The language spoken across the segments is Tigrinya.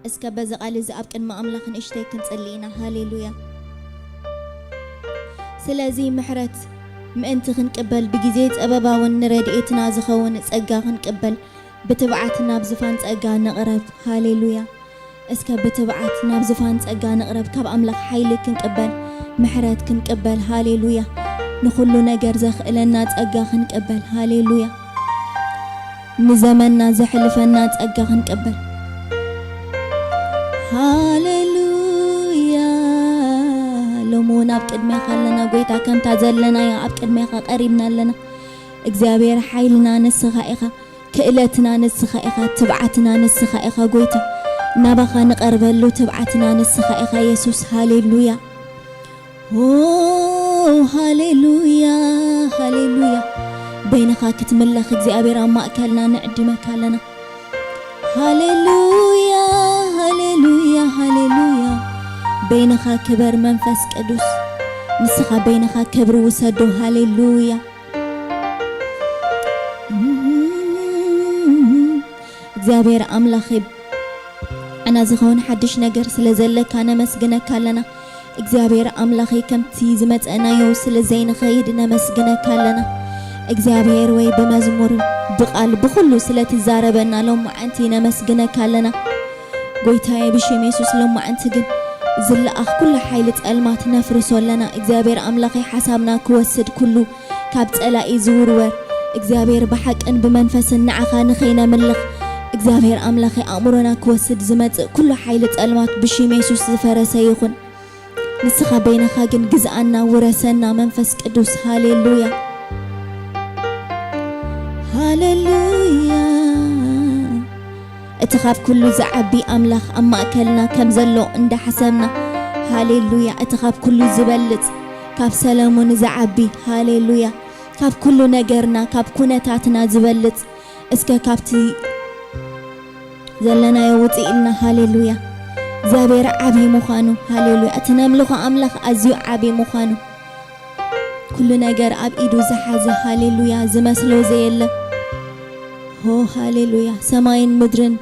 እስከ በዚ ቃል እዚ ኣብ ቅድሚ ኣምላኽ ንእሽተይ ክንጽሊ ኢና። ሃሌሉያ። ስለዚ ምሕረት ምእንቲ ክንቅበል፣ ብግዜ ጸበባ እውን ንረድኤትና ዝኸውን ጸጋ ክንቅበል፣ ብትብዓት ናብ ዝፋን ጸጋ ንቕረብ። ሃሌሉያ። እስከ ብትብዓት ናብ ዝፋን ጸጋ ንቕረብ፣ ካብ ኣምላኽ ሓይሊ ክንቅበል፣ ምሕረት ክንቅበል። ሃሌሉያ። ንኹሉ ነገር ዘኽእለና ጸጋ ክንቅበል። ሃሌሉያ። ንዘመንና ዘሕልፈና ጸጋ ክንቅበል። ሃሌሉያ። ሎሚ እውን ኣብ ቅድሜኻ ኣለና ጎይታ፣ ከምታ ዘለናዮ ኣብ ቅድሜኻ ቀሪብና ኣለና። እግዚኣብሔር ሓይልና ንስኻ ኢኻ፣ ክእለትና ንስኻ ኢኻ፣ ትብዓትና ንስኻ ኢኻ ጎይታ። ናባኻ ንቐርበሉ ትብዓትና ንስኻ ኢኻ የሱስ። ሃሌሉያ። ኦ፣ ሃሌሉያ፣ ሃሌሉያ። በይንኻ ክትምለኽ እግዚኣብሔር ኣብ ማእከልና ንዕድመካ ኣለና። ሃሌሉያ፣ ሃሌሉያ፣ ሃሌሉያ። በይንኻ ክበር መንፈስ ቅዱስ። ንስኻ በይንኻ ክብሪ ውሰዶ። ሃሌሉያ። እግዚኣብሔር ኣምላኸይ፣ ኣና ዝኸውን ሓድሽ ነገር ስለ ዘለካ ነመስግነካ ኣለና። እግዚኣብሔር ኣምላኸይ፣ ከምቲ ዝመጸእናዮ ስለ ዘይንኸይድ ነመስግነካ ኣለና። እግዚኣብሔር ወይ ብመዝሙር ብቓል ብኹሉ ስለ ትዛረበና ሎማዓንቲ ነመስግነካ ኣለና። ጎይታዬ ብሽም የሱስ ሎማዓንቲ ግን ዝለኣኽ ኩሉ ሓይሊ ጸልማት ነፍርሶ ኣለና። እግዚኣብሔር ኣምላኸይ ሓሳብና ክወስድ ኩሉ ካብ ጸላኢ ዝውርወር እግዚኣብሔር ብሓቅን ብመንፈስን ንዓኻ ንኸይነምልኽ እግዚኣብሔር ኣምላኸይ ኣእምሮና ክወስድ ዝመጽእ ኩሉ ሓይሊ ጸልማት ብሽም የሱስ ዝፈረሰ ይኹን። ንስኻ በይንኻ ግን ግዝኣና ውረሰና መንፈስ ቅዱስ። ሃሌሉያ። ሃሌሉያ። እቲ ካብ ኩሉ ዝዓቢ ኣምላኽ ኣብ ማእከልና ከም ዘሎ እንዳሓሰብና፣ ሃሌሉያ፣ እቲ ካብ ኩሉ ዝበልጽ፣ ካብ ሰለሙን ዝዓቢ፣ ሃሌሉያ፣ ካብ ኩሉ ነገርና፣ ካብ ኩነታትና ዝበልጽ፣ እስከ ካብቲ ዘለናዮ ውጽእ ኢልና፣ ሃሌሉያ። እግዚኣብሔር ዓቢ ምዃኑ፣ ሃሌሉያ። እቲ ነምልኾ ኣምላኽ ኣዝዩ ዓቢ ምዃኑ፣ ኩሉ ነገር ኣብ ኢዱ ዝሓዘ፣ ሃሌሉያ፣ ዝመስሎ ዘየለ። ሆ፣ ሃሌሉያ። ሰማይን ምድርን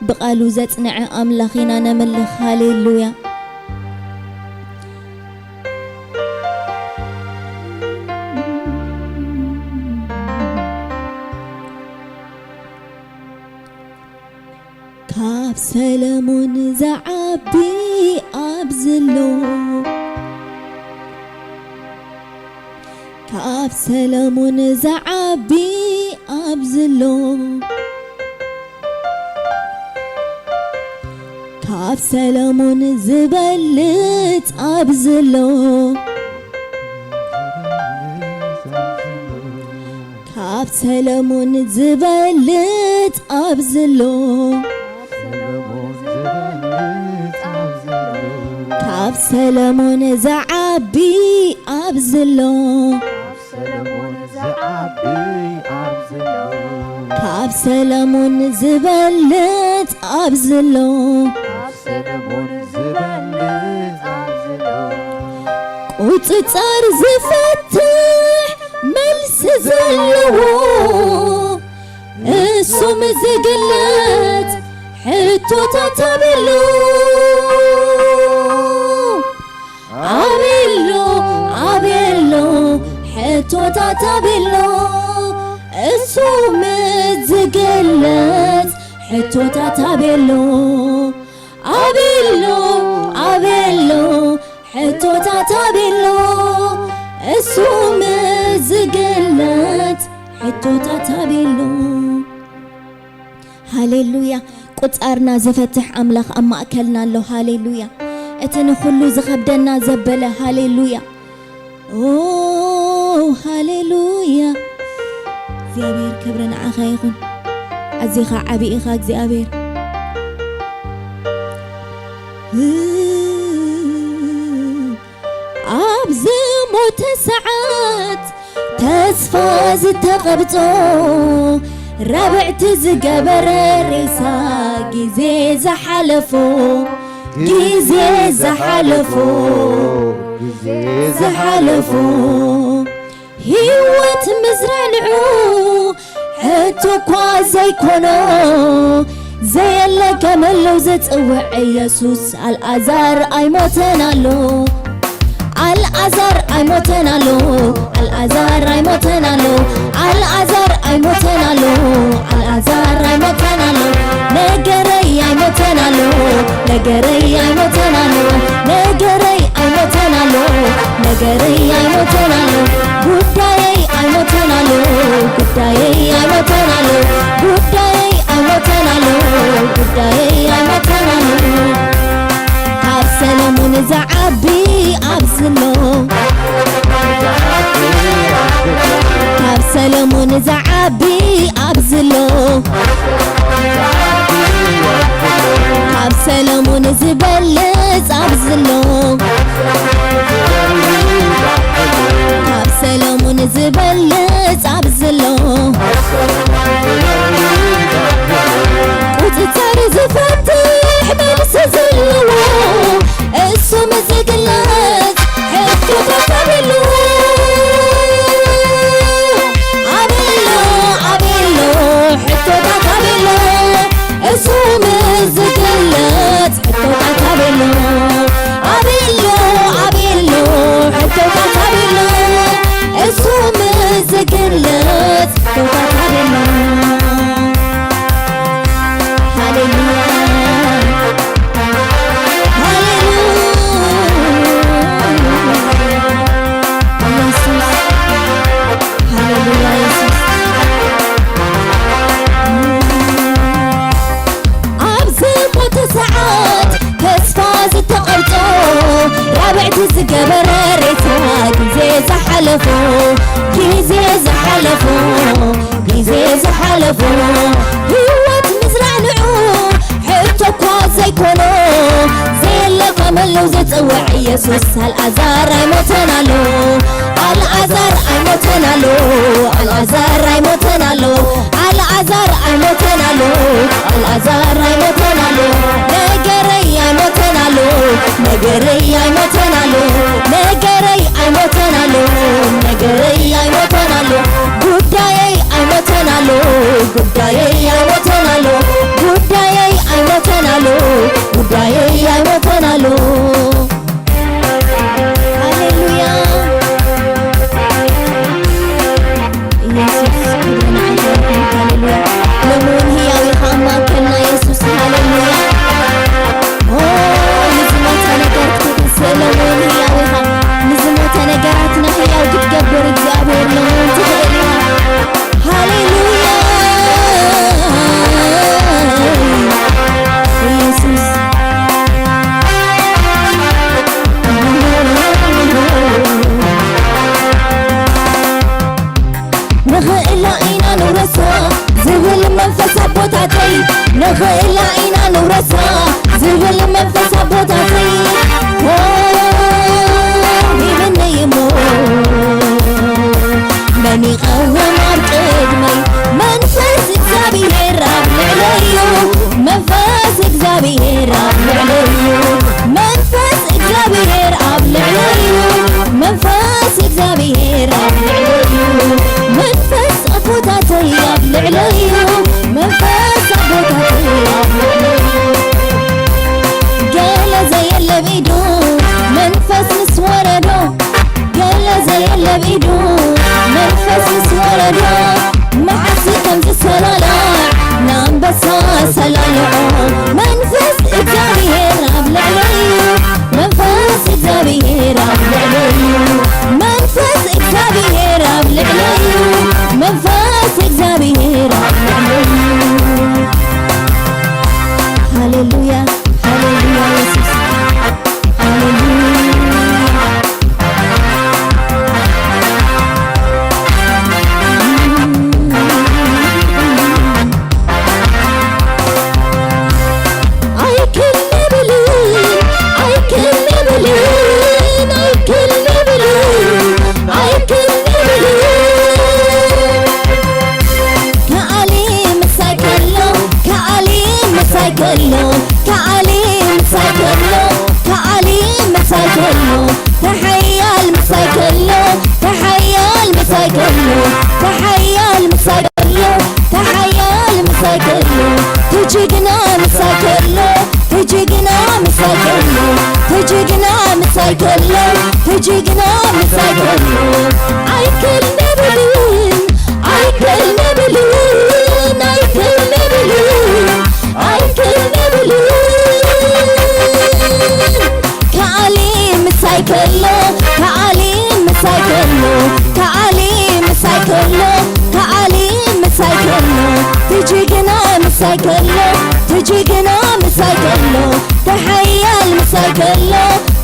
ብቓሉ ዘጽንዐ ኣምላኽ ኢና ነምልኽ። ሃሌሉያ። ካብ ሰለሙን ዝዓቢ ኣብዚ ኣሎ። ካብ ሰለሙን ዝዓቢ ኣብዚ ኣሎ። ካብ ሰለሙን ዝበልጽ ኣብዚ ኣሎ። ካብ ሰለሙን ዝበልጽ ኣብዚ ኣሎ። ካብ ሰለሙን ዝዓቢ ኣብዚ ኣሎ። ካብ ሰለሙን ዝበልጽ ኣብዚ ኣሎ። ቁጽጻር ዝፈትሕ መልሲ ዘለዎ እሱም ዝግለጽ ሕቶታት ኣቤሎ ኣቤሎ ኣቤሎ ሕቶታት ኣቤሎ እሱም ዝግለጽ ሕቶታት ኣቤሎ ኣቤሎ ኣቤሎ ሕቶታት ኣቤሎ እሱም ዝግለጽ ሕቶታት ኣቤሎ። ሃሌሉያ። ቁጻርና ዝፈትሕ ኣምላኽ ኣብ ማእከልና ኣሎ። ሃሌሉያ። እቲ ንኹሉ ዝኸብደና ዘበለ። ሃሌሉያ። ኦ፣ ሃሌሉያ። እግዚኣብሔር ክብሪ ንዓኻ ይኹን። ኣዚኻ ዓቢ ኢኻ እግዚኣብሔር። ኣብ ዝሞተ ሰዓት ተስፋ ዝተቐብጾ ራብዕቲ ዝገበረ ሬሳ ግዜ ዝሓለፎ ግዜ ዝሓለፎ ግዜ ዝሓለፎ ህይወት ምዝራዕ ንዑ ሕቶ እኳ ዘይኮኖ ዘየለ ከመለው ዘጽውዕ ኢየሱስ። ኣልዓዛር ኣይሞተን ኣሎ፣ ኣልዓዛር ኣይሞተን ኣሎ፣ ኣልዓዛር ኣይሞተን ኣሎ፣ ኣልዓዛር ኣይሞተን ኣሎ፣ ኣልዓዛር ኣይሞተን ኣሎ። ነገረይ ኣይሞተን ኣሎ፣ ነገረይ ኣይሞተን ኣሎ፣ ነገረይ ኣይሞተን ኣሎ፣ ነገረይ ኣይሞተን ኣሎ። ጉዳየይ ኣይሞተን ኣሎ፣ ጉዳየይ ኣይሞተን ኣሎ፣ ጉዳየይ ኣይሞተን ኣሎ፣ ጉዳየይ ኣይሞተን ኣሎ። ካብ ሰለሙን ዝዓቢ ኣብዚ ኣሎ፣ ካብ ሰለሙን ዝዓቢ ኣብዚ ኣሎ፣ ካብ ሰለሙን ዝበልጽ ኣብዚ ኣሎ፣ ካብ ሰለሙን ዝበልጽ ኣብዚ ኣሎ። ቁጽጽር ዝፈትሕ መልሲ ዘለዎ፣ እሱ ምስ ዝግለጽ ሕቶታት ኣቤሉ። ኣቤሎ፣ ኣቤሎ፣ ሕቶታት ኣቤሎ፣ እሱ ምስ ዝግለጽ ሕቶታት ኣቤሎ። ኣቤሎ፣ ኣቤሎ፣ ሕቶታት ኣቤሎ፣ እሱ ምስ ዝግለጽ ሕቶታት ኣቤሎ። ሃሌሉያ፣ ሃሌሉያ፣ ኢየሱስ፣ ሃሌሉያ፣ ኢየሱስ። ኣብ ዝሞተ ሰዓት ተስፋ ዝተቐርጾ፣ ራብዕቲ ዝገበረ ሬሳ፣ ግዜ ዝሓለፎ፣ ግዜ ዝሓለፎ፣ ግዜ ዝሓለፎ፣ ህይወት ምዝራእ ንዑ ሕቶ እኳ ዘይኮኖ፣ ዘየለ ከመለው ዘጽውዕ ኢየሱስ። ኣልዓዛር ኣይሞተን ኣሎ፣ ኣልዓዛር ኣይሞተን ኣሎ፣ ኣልዓዛር ኣይሞተን ኣሎ፣ ኣልዓዛር ኣይሞተን ኣሎ፣ ኣልዓዛር ኣይሞተን ኣሎ። ነገረይ ኣይሞተን ኣሎ፣ ነገረይ ኣይሞተን ኣሎ፣ ነገረይ ኣይሞተን ኣሎ፣ ነገረይ ኣይሞተን ኣሎ። ጉዳየይ ኣይሞተን ኣሎ፣ ጉዳየይ ኣይሞተን ኣሎ፣ ጉዳየይ ኣይሞተን ኣሎ፣ ጉዳየይ ኣይሞተን ኣሎ። ሃሌሉያ። ኢየሱስ ክብሪ ንዓኻ ይኹን። ሃሌሉያ። ሎሚ እውን ህያው ኢኻ ኣብ ማእከልና የሱስ። ሃሌሉያ። ኦ፣ ንዝሞተ ነገር ክትትንስእ ሎሚ እውን ህያው ኢኻ። ንዝሞተ ነገራትና ህያው ክትገብር እግዚኣብሔር ሎሚ እውን ትኽእል ኢኻ። ሃሌሉያ። ኢየሱስ። ንኽእላ ኢና ንውረሳ ዝብል መንፈስ ኣቦታተይ፣ ንኽእላ ኢና ንውረሳ ዝብል መንፈስ ኣቦታተይ፣ ኦ፣ ሂብኒ እሞ መን ይቐውም ኣብ ቅድመይ? መንፈስ እግዚኣብሔር ኣብ ልዕለይ እዩ፣ መንፈስ እግዚኣብሔር ኣብ ልዕለይ እዩ፣ መንፈስ እግዚኣብሔር ኣብ ልዕለይ እዩ፣ መንፈስ እግዚኣብሔር ኣብ ልዕለይ እዩ፣ መንፈስ ኣቦታተይ ኣብ ልዕለይ እዩ፣ መንፈስ ኣቦታተይ ኣብ ልዕለይ እዩ። ገለ ዘየለ ብኢዱ መንፈስ ምስ ወረዶ፣ ገለ ዘየለ ብኢዱ መንፈስ ምስ ወረዶ፣ መዓስ ከም ዝሰላላዕ ንኣንበሳ ሰላልዖ። መንፈስ እግዚኣብሔር ኣብ ልዕለይ እዩ፣ መንፈስ እግዚኣብሔር ኣብ ልዕለይ እዩ፣ መንፈስ እግዚኣብሔር ኣብ ልዕለይ እዩ፣ መንፈስ እግዚኣብሔር ኣብ ልዕለይ እዩ። ሃሌሉያ፣ ሃሌሉያ፣ ኢየሱስ። ከኣሊ ምሳይ ከሎ፣ ከኣሊ ምሳይ ከሎ፣ ከኣሊ ምሳይ ከሎ፣ ከኣሊ ምሳይ ከሎ፣ ተሓያል ምሳይ ከሎ፣ ተሓያል ምሳይ ከሎ፣ ተሓያል ምሳይ ከሎ፣ ተሓያል ምሳይ ከሎ፣ ትጅግና ምሳይ ከሎ ትጅግና ምሳይ ከሎ ትጅግና ምሳይ ከሎ ትጅግና ምሳይ ከሎ ኣይክል ነብልን ኣይክል ነብልን ኣይክል ነብልን ኣይክል ነብልን ከኣሊ ምሳይ ከሎ ከኣሊ ምሳይ ከሎ ከኣሊ ምሳይ ከሎ ከኣሊ ምሳይ ከሎ ትጅግና ምሳይ ከሎ ትጅግና ምሳይ ከሎ ተሓያል ምሳይ ከሎ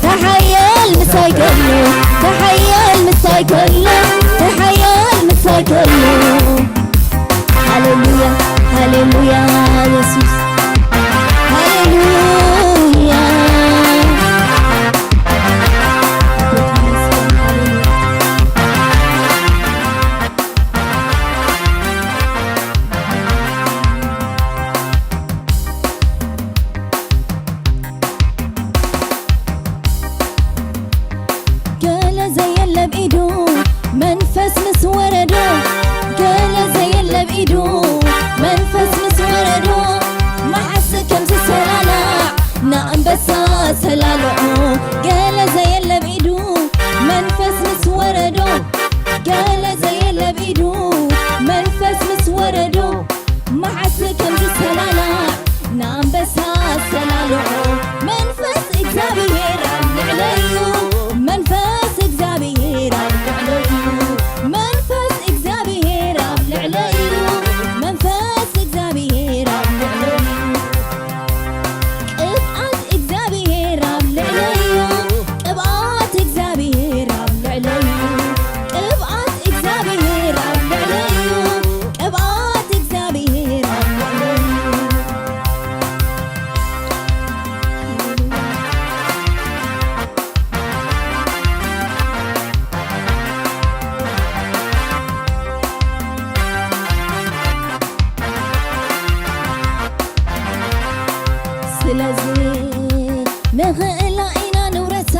ተሓያል ምሳይ ከሎ ተሓያል ምሳይ ከሎ ተሓያል ምሳይ ከሎ ሃሌሉያ ሃሌሉያ ኢየሱስ ሃሌሉያ ገለ ዘየለ ብኢዱ መንፈስ ምስ ወረዶ ገለ ዘየለ ብኢዱ መንፈስ ምስ ወረዶ መዓስ ከም ዝሰላላዕ ንኣንበሳ ሰላልዖ ገለ ዘየለ ብኢዱ መንፈስ ምስ ወረዶ ገለ ዘየለ ብኢዱ መንፈስ ምስ ወረዶ መዓስ ከም ዝሰላላዕ ንኣንበሳ ሰላልዖ መንፈስ እግዚኣብሔር ኣብ ልዕለዩ መንፈስ እግዚኣብሔር ኣብ ልዕለዩ መንፈስ እግዚኣብሔር ኣብ ልዕለዩ መንፈስ እግዚኣብሔር ኣብ ልዕለዩ ቅብኣት እግዚኣብሔር ኣብ ልዕለዩ ቅብኣት እግዚኣብሔር ኣብ ልዕለዩ ቅብኣት እግዚኣብሔር ኣብ ልዕለዩ ቅብኣት እግዚኣብሔር ኣብ ልዕለዩ ስለዚ ንኽእላ ኢና ንውረሳ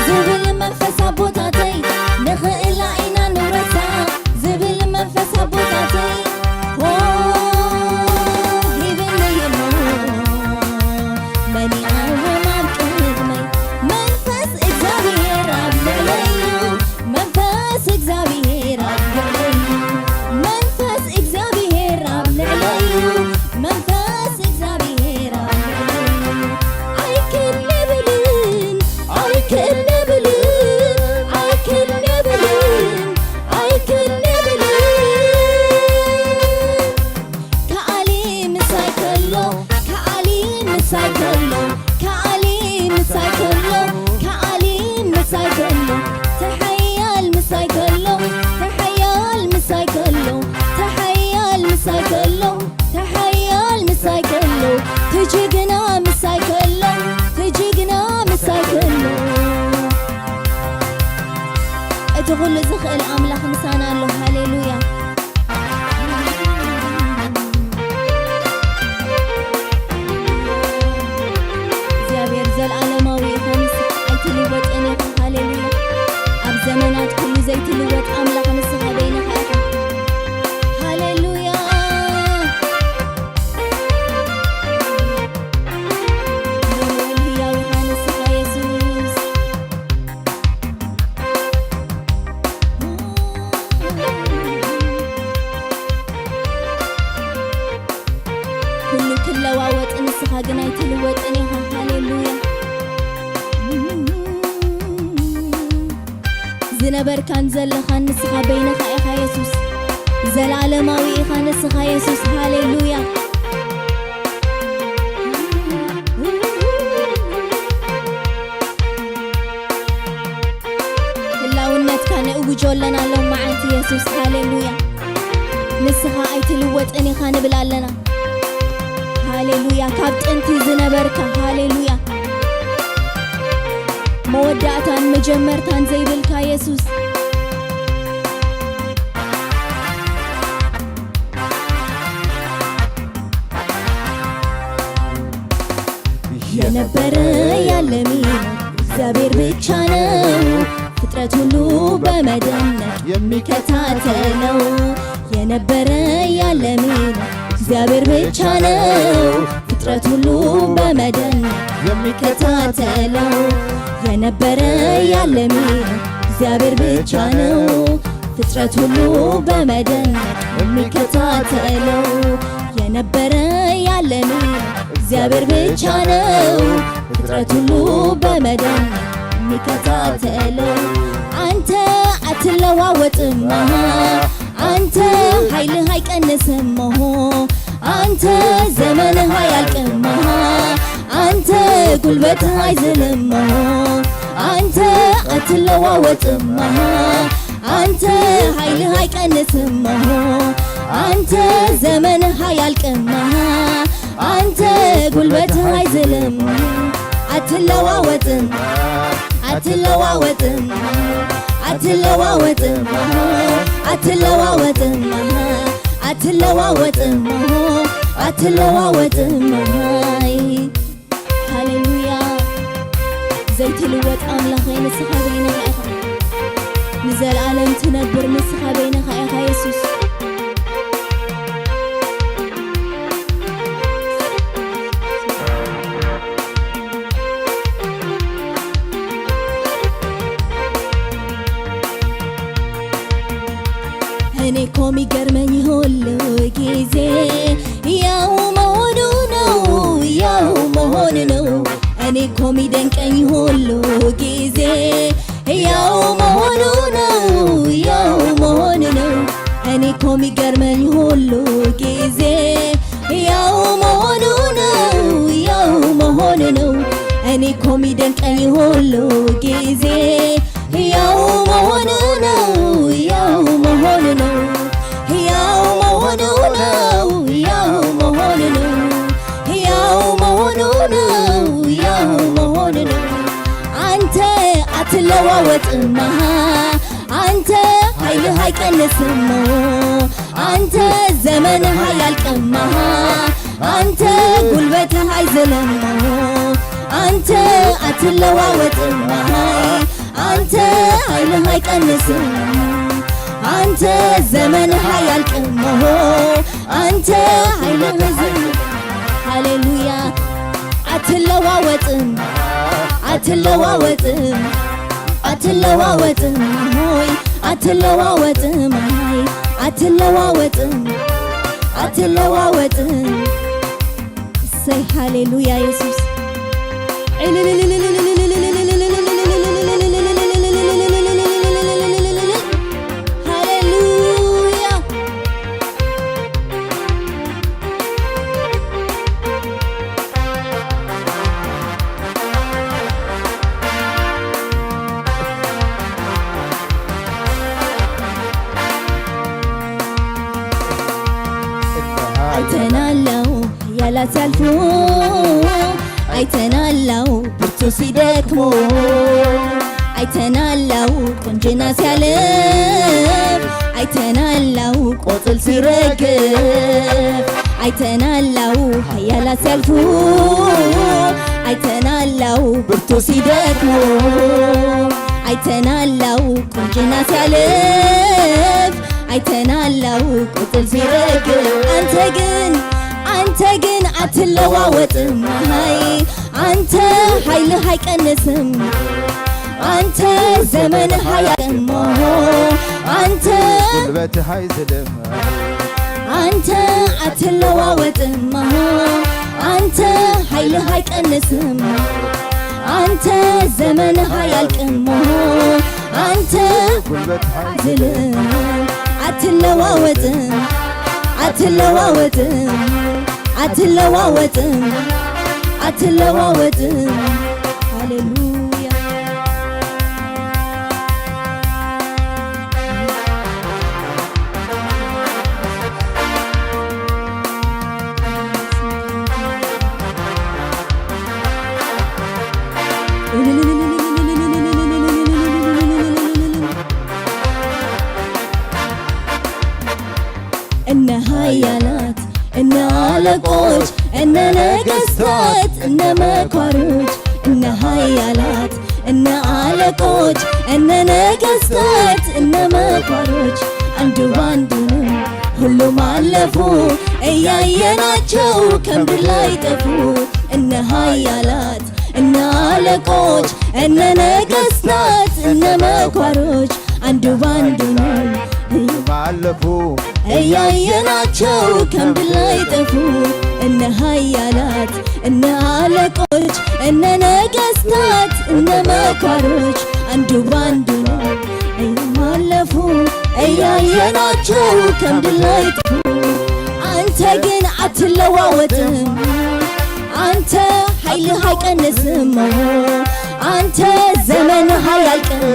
ዝብል መንፈስ ኣቦታተይ ንኽእላ ኢና ንውረሳ ዝብል መንፈስ ኣቦታተይ ሆ ሂብኒ እሞ መን ይቐውም ኣብ ቅድመይ መንፈስ እግዚኣብሔር ኣብ ልዕለዩ መንፈስ እግዚኣብሔር ኣብ ልዕለዩ መንፈስ እግዚኣብሔር ኣብ ልዕለዩ መንፈስ እግዚኣብሔር ኣብ ልዕለዩ ኣይክል ንብልን ኣይክል ንብልን ኣይክል ንብልን ኣይክል ንብልን ከኣሊ ምሳይ ከሎ ከኣሊ ምሳይ ከሎ ከኣሊ ምሳይ ከሎ ከኣሊ ምሳይ ከሎ ተሓያል ምሳይ ከሎ ተሓያል ምሳይ ከሎ ተሓያል ምሳይ ከሎ ተሓያል ምሳይ ከሎ ትጅግና ምሳይ ከሎ ትጅግና ምሳይ ከሎ እቲ ኩሉ ዝኽእል ኣምላኽ ምሳና ኣሎ ሃሌሉያ እግዚኣብሔር ዘለዓለማዊ ኢኻ ንስኻ ኣይትልወጥን ኢኻ ሃሌሉያ ኣብ ዘመናት ኩሉ ዘይትልወጥ ኣምላኽ ንስኻ በይንኻ ኢኻ ሃሌሉያ ልዑል ህያው ኢኻ ንስኻ የሱስ ኩሉ ክለዋወጥ ንስኻ ግን ኣይትልወጥን ኢኻ ሃሌሉያ ዝነበርካን ዘለኻን ንስኻ በይንኻ ኢኻ የሱስ ዘለዓለማዊ ኢኻ ንስኻ የሱስ ሃሌሉያ ህላውነትካ ንእውጆ ኣለና ሎም መዓልቲ የሱስ ሃሌሉያ ንስኻ ኣይትልወጥን ኢኻ ንብል ኣለና ሃሌሉያ ካብ ጥንቲ ዝነበርካ ሃሌሉያ መወዳእታን መጀመርታን ዘይብልካ የሱስ የነበረ ያለም እግዚአብሔር ብቻ ነው ፍጥረት ሁሉ በመደነቅ የሚከታተለው የነበረ ያለም እግዚአብሔር ብቻ ነው ፍጥረት ሁሉ በመደነቅ የሚከታተለው። የነበረ ያለም እግዚአብሔር ብቻ ነው ፍጥረት ሁሉ በመደነቅ የሚከታተለው። የነበረ ያለም እግዚአብሔር ብቻ ነው ፍጥረት ሁሉ በመደነቅ የሚከታተለው። አንተ አትለዋወጥም፣ አንተ ኃይልህ አይቀንስም። አንተ ዘመንህ አያልቅም። አንተ ጉልበትህ አይዝልም። አንተ አትለዋወጥም። አንተ ኃይልህ አይቀንስም። አንተ ዘመንህ አያልቅም። አንተ ጉልበትህ አይዝልም። አትለዋወጥም፣ አትለዋወጥም፣ አትለዋወጥም፣ አትለዋወጥም፣ አትለዋወጥም፣ አትለዋወጥም። ሃሌሉያ። ዘይትልወጥ ኣምላኸይ ንስኻ በይንኻ ኢኻ። ንዘለኣለም ትነብር ንስኻ በይንኻ ኢኻ የሱስ። እኔ እኮ የሚገርመኝ ሁሉ ጊዜ ያው መሆኑ ነው፣ ያው መሆኑ ነው። እኔ እኮ የሚደንቀኝ ሁሉ ጊዜ ያው መሆኑ ነው፣ ያው መሆኑ ነው። እኔ እኮ የሚገርመኝ ሁሉ ጊዜ ያው መሆኑ ነው፣ ያው መሆኑ ነው። እኔ እኮ የሚደንቀኝ ሁሉ ጊዜ ያው መሆኑ ነው፣ ያው መሆኑ ነው። ያው መሆኑ ነው፣ ያው መሆኑ ነው። ያው መሆኑ ነው፣ ያው መሆኑ ነው። አንተ አትለዋወጥም፣ አንተ ኃይልህ አይቀንስም። አንተ ዘመንህ አያልቅም፣ አንተ ጉልበትህ አይዝልም። አንተ አትለዋወጥም፣ አንተ ኃይልህ አይቀንስም። አንተ ዘመንህ አያልቅም፣ አንተ ኃይልህ አይዝልም። ሃሌሉያ። አትለዋወጥም፣ አትለዋወጥም፣ አትለዋወጥም ሆይ፣ አትለዋወጥም ሆይ፣ አትለዋወጥም፣ አትለዋወጥም። እሰይ ሃሌሉያ ኢየሱስ። ሃሌሉያ። አይተናለው ያላት ሲያልፉ፣ አይተናለው ብርቱ ሲደክሙ፣ አይተናለው ቁንጅና ሲያልፍ፣ አይተናለው ቆጽል ሲረግፍ፣ አይተናለው ኃያላት ሲያልፉ፣ አይተናለው ብርቱ ሲደክሙ፣ አይተናለው ቁንጅና ሲያልፍ፣ አይተናለው ቁጥር ሲረግፍ። አንተ ግን፣ አንተ ግን አትለዋወጥም። አይ፣ አንተ ኃይልህ አይቀንስም። አንተ ዘመንህ አያልቅም። አንተ ጉልበትህ አይዝልም። አንተ አትለዋወጥም። አንተ ኃይልህ አይቀንስም። አንተ ዘመንህ አያልቅም። አንተ ጉልበትህ አይዝልም። አትለዋወጥም፣ አትለዋወጥም፣ አትለዋወጥም፣ አትለዋወጥም። ሃሌሉያ። እነ ኃያላት፣ እነ አለቆች፣ እነ ነገሥታት፣ እነ መኳሮች፣ እነ ኃያላት፣ እነ አለቆች፣ እነ ነገሥታት፣ እነ መኳሮች፣ አንዱ ባንዱ ነው ሁሉም አለፉ እያየናቸው ከምድር ላይ ጠፉ። እነ ኃያላት እነ አለቆች እነ ነገስታት እነ መኳሮች አንዱ ባንዱ ነው። ሁሉም አለፉ እያየናቸው ከምድር ላይ ጠፉ። እነ ኃያላት እነ አለቆች እነ ነገስታት እነ መኳሮች አንዱ ባንዱ ነው። እያለፉ እያየናቸው ከምድር ላይ ጠፉ። አንተ ግን አትለዋወጥም። አንተ ኃይልህ አይቀንስም። አንተ ዘመንህ አያልቅም።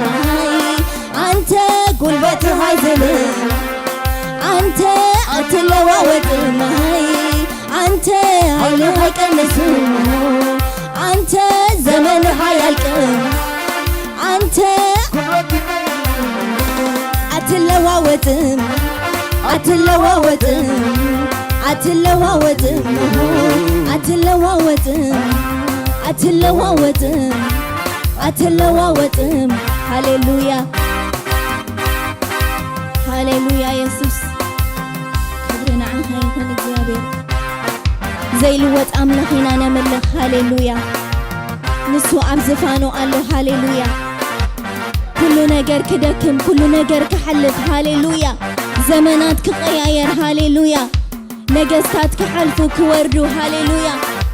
አንተ ጉልበትህ አይዝልም። አንተ አትለዋወጥም። አንተ ኃይልህ አይቀንስም። አንተ ዘመንህ አያልቅም። አንተ አትለዋወጥም። አትለዋወጥም። አትለዋወጥም። አትለዋወጥም። አትለዋወጥም። አትለዋወጥም። ሃሌሉያ። ሃሌሉያ ኢየሱስ፣ ክብሪ ንዓኻ ይኹን እግዚኣብሔር። ዘይልወጥ ኣምላኽ ኢና ነምልኽ። ሃሌሉያ። ንሱ ኣብ ዝፋኑ ኣሎ። ሃሌሉያ። ኩሉ ነገር ክደክም፣ ኩሉ ነገር ክሓልፍ። ሃሌሉያ። ዘመናት ክቐያየር። ሃሌሉያ። ነገስታት ክሓልፉ ክወርዱ። ሃሌሉያ።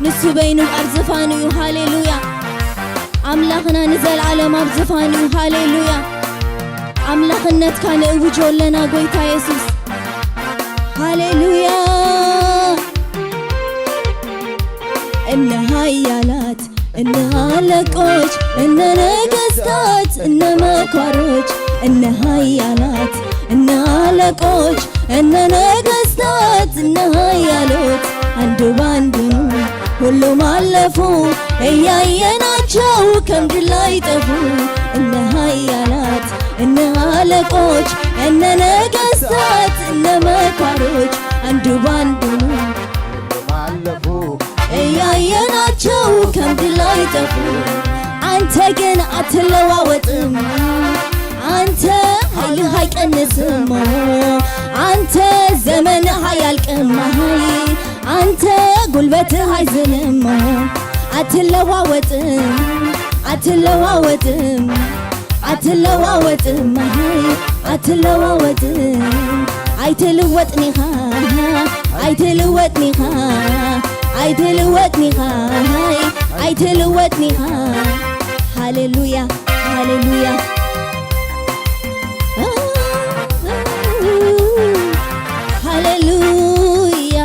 ንሱ በይኑ ኣብ ዝፋኑ እዩ። ሃሌሉያ። ኣምላኽና ንዘለዓለም ኣብ ዝፋኑ እዩ። ሃሌሉያ። ኣምላኽነትካ ንእውጆ ኣለና ጎይታ የሱስ። ሃሌሉያ። እነ ኃያላት እነ አለቆች እነ ነገስታት እነ መኳሮች እነ ኃያላት እነ አለቆች እነ ነገስታት እነ ኃያሎች አንዱ ባንዱ ሁሉም አለፉ እያየናቸው ከምድር ላይ ጠፉ። እነ ኃያላት እነ አለቆች እነ ነገስታት እነ መኳሮች አንዱ ባንዱ አለፉ እያየናቸው ከምድር ላይ ጠፉ። አንተ ግን አትለዋወጥም። አንተ ኃይልህ አይቀንስም። አንተ ዘመንህ አያልቅም። አንተ ጉልበትህ አይዝልም። አትለዋወጥም። አትለዋወጥም። አትለዋወጥም። አትለዋወጥም። ኣይትልወጥን ኢኻ። ኣይትልወጥን ኢኻ። ኣይትልወጥን ኢኻ። ኣይትልወጥን ኢኻ። ሃሌሉያ። ሃሌሉያ። ሃሌሉያ።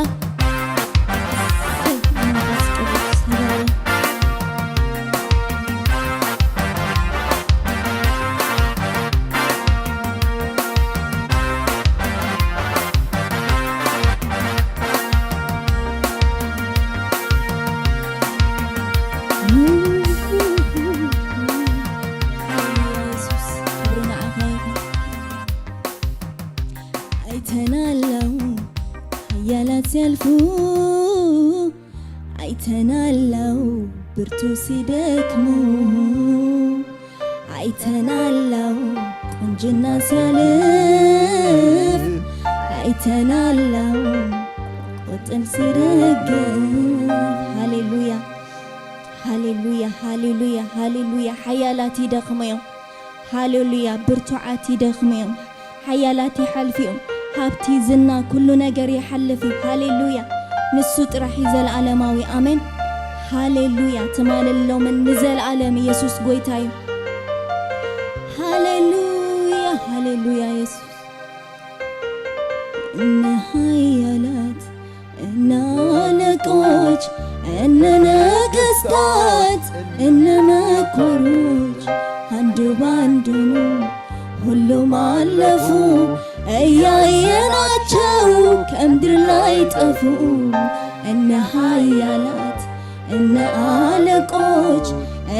አይተናለው ኃያላት ሲያልፉ፣ አይተናለው ብርቱ ሲደክሙ፣ አይተናለው ቁንጅና ሲያልፍ፣ አይተናለው ቁጥል ሲረግፍ። ሃሌሉያ። ሃሌሉያ። ሃሌሉያ። ሃሌሉያ። ሓያላት ይደኽሙ እዮም። ሃሌሉያ። ብርቱዓት ይደኽሙ እዮም። ሓያላት ይሓልፉ እዮም። ሃብቲ፣ ዝና፣ ኩሉ ነገር ይሓልፍ እዩ። ሃሌሉያ። ንሱ ጥራሕ እዩ ዘለኣለማዊ። ኣሜን። ሃሌሉያ። ትማልን ሎምን ንዘለኣለም ኢየሱስ ጎይታ እዩ። ሃሌሉያ። ሃሌሉያ ኢየሱስ። እነ ሓያላት እነ አለቆች እነ ነገስታት እነ መኳሮች አንዱ ባንዱ ሁሉም አለፉ እያየናቸው ከምድር ላይ ጠፉ። እነ ሓያላት እነ አለቆች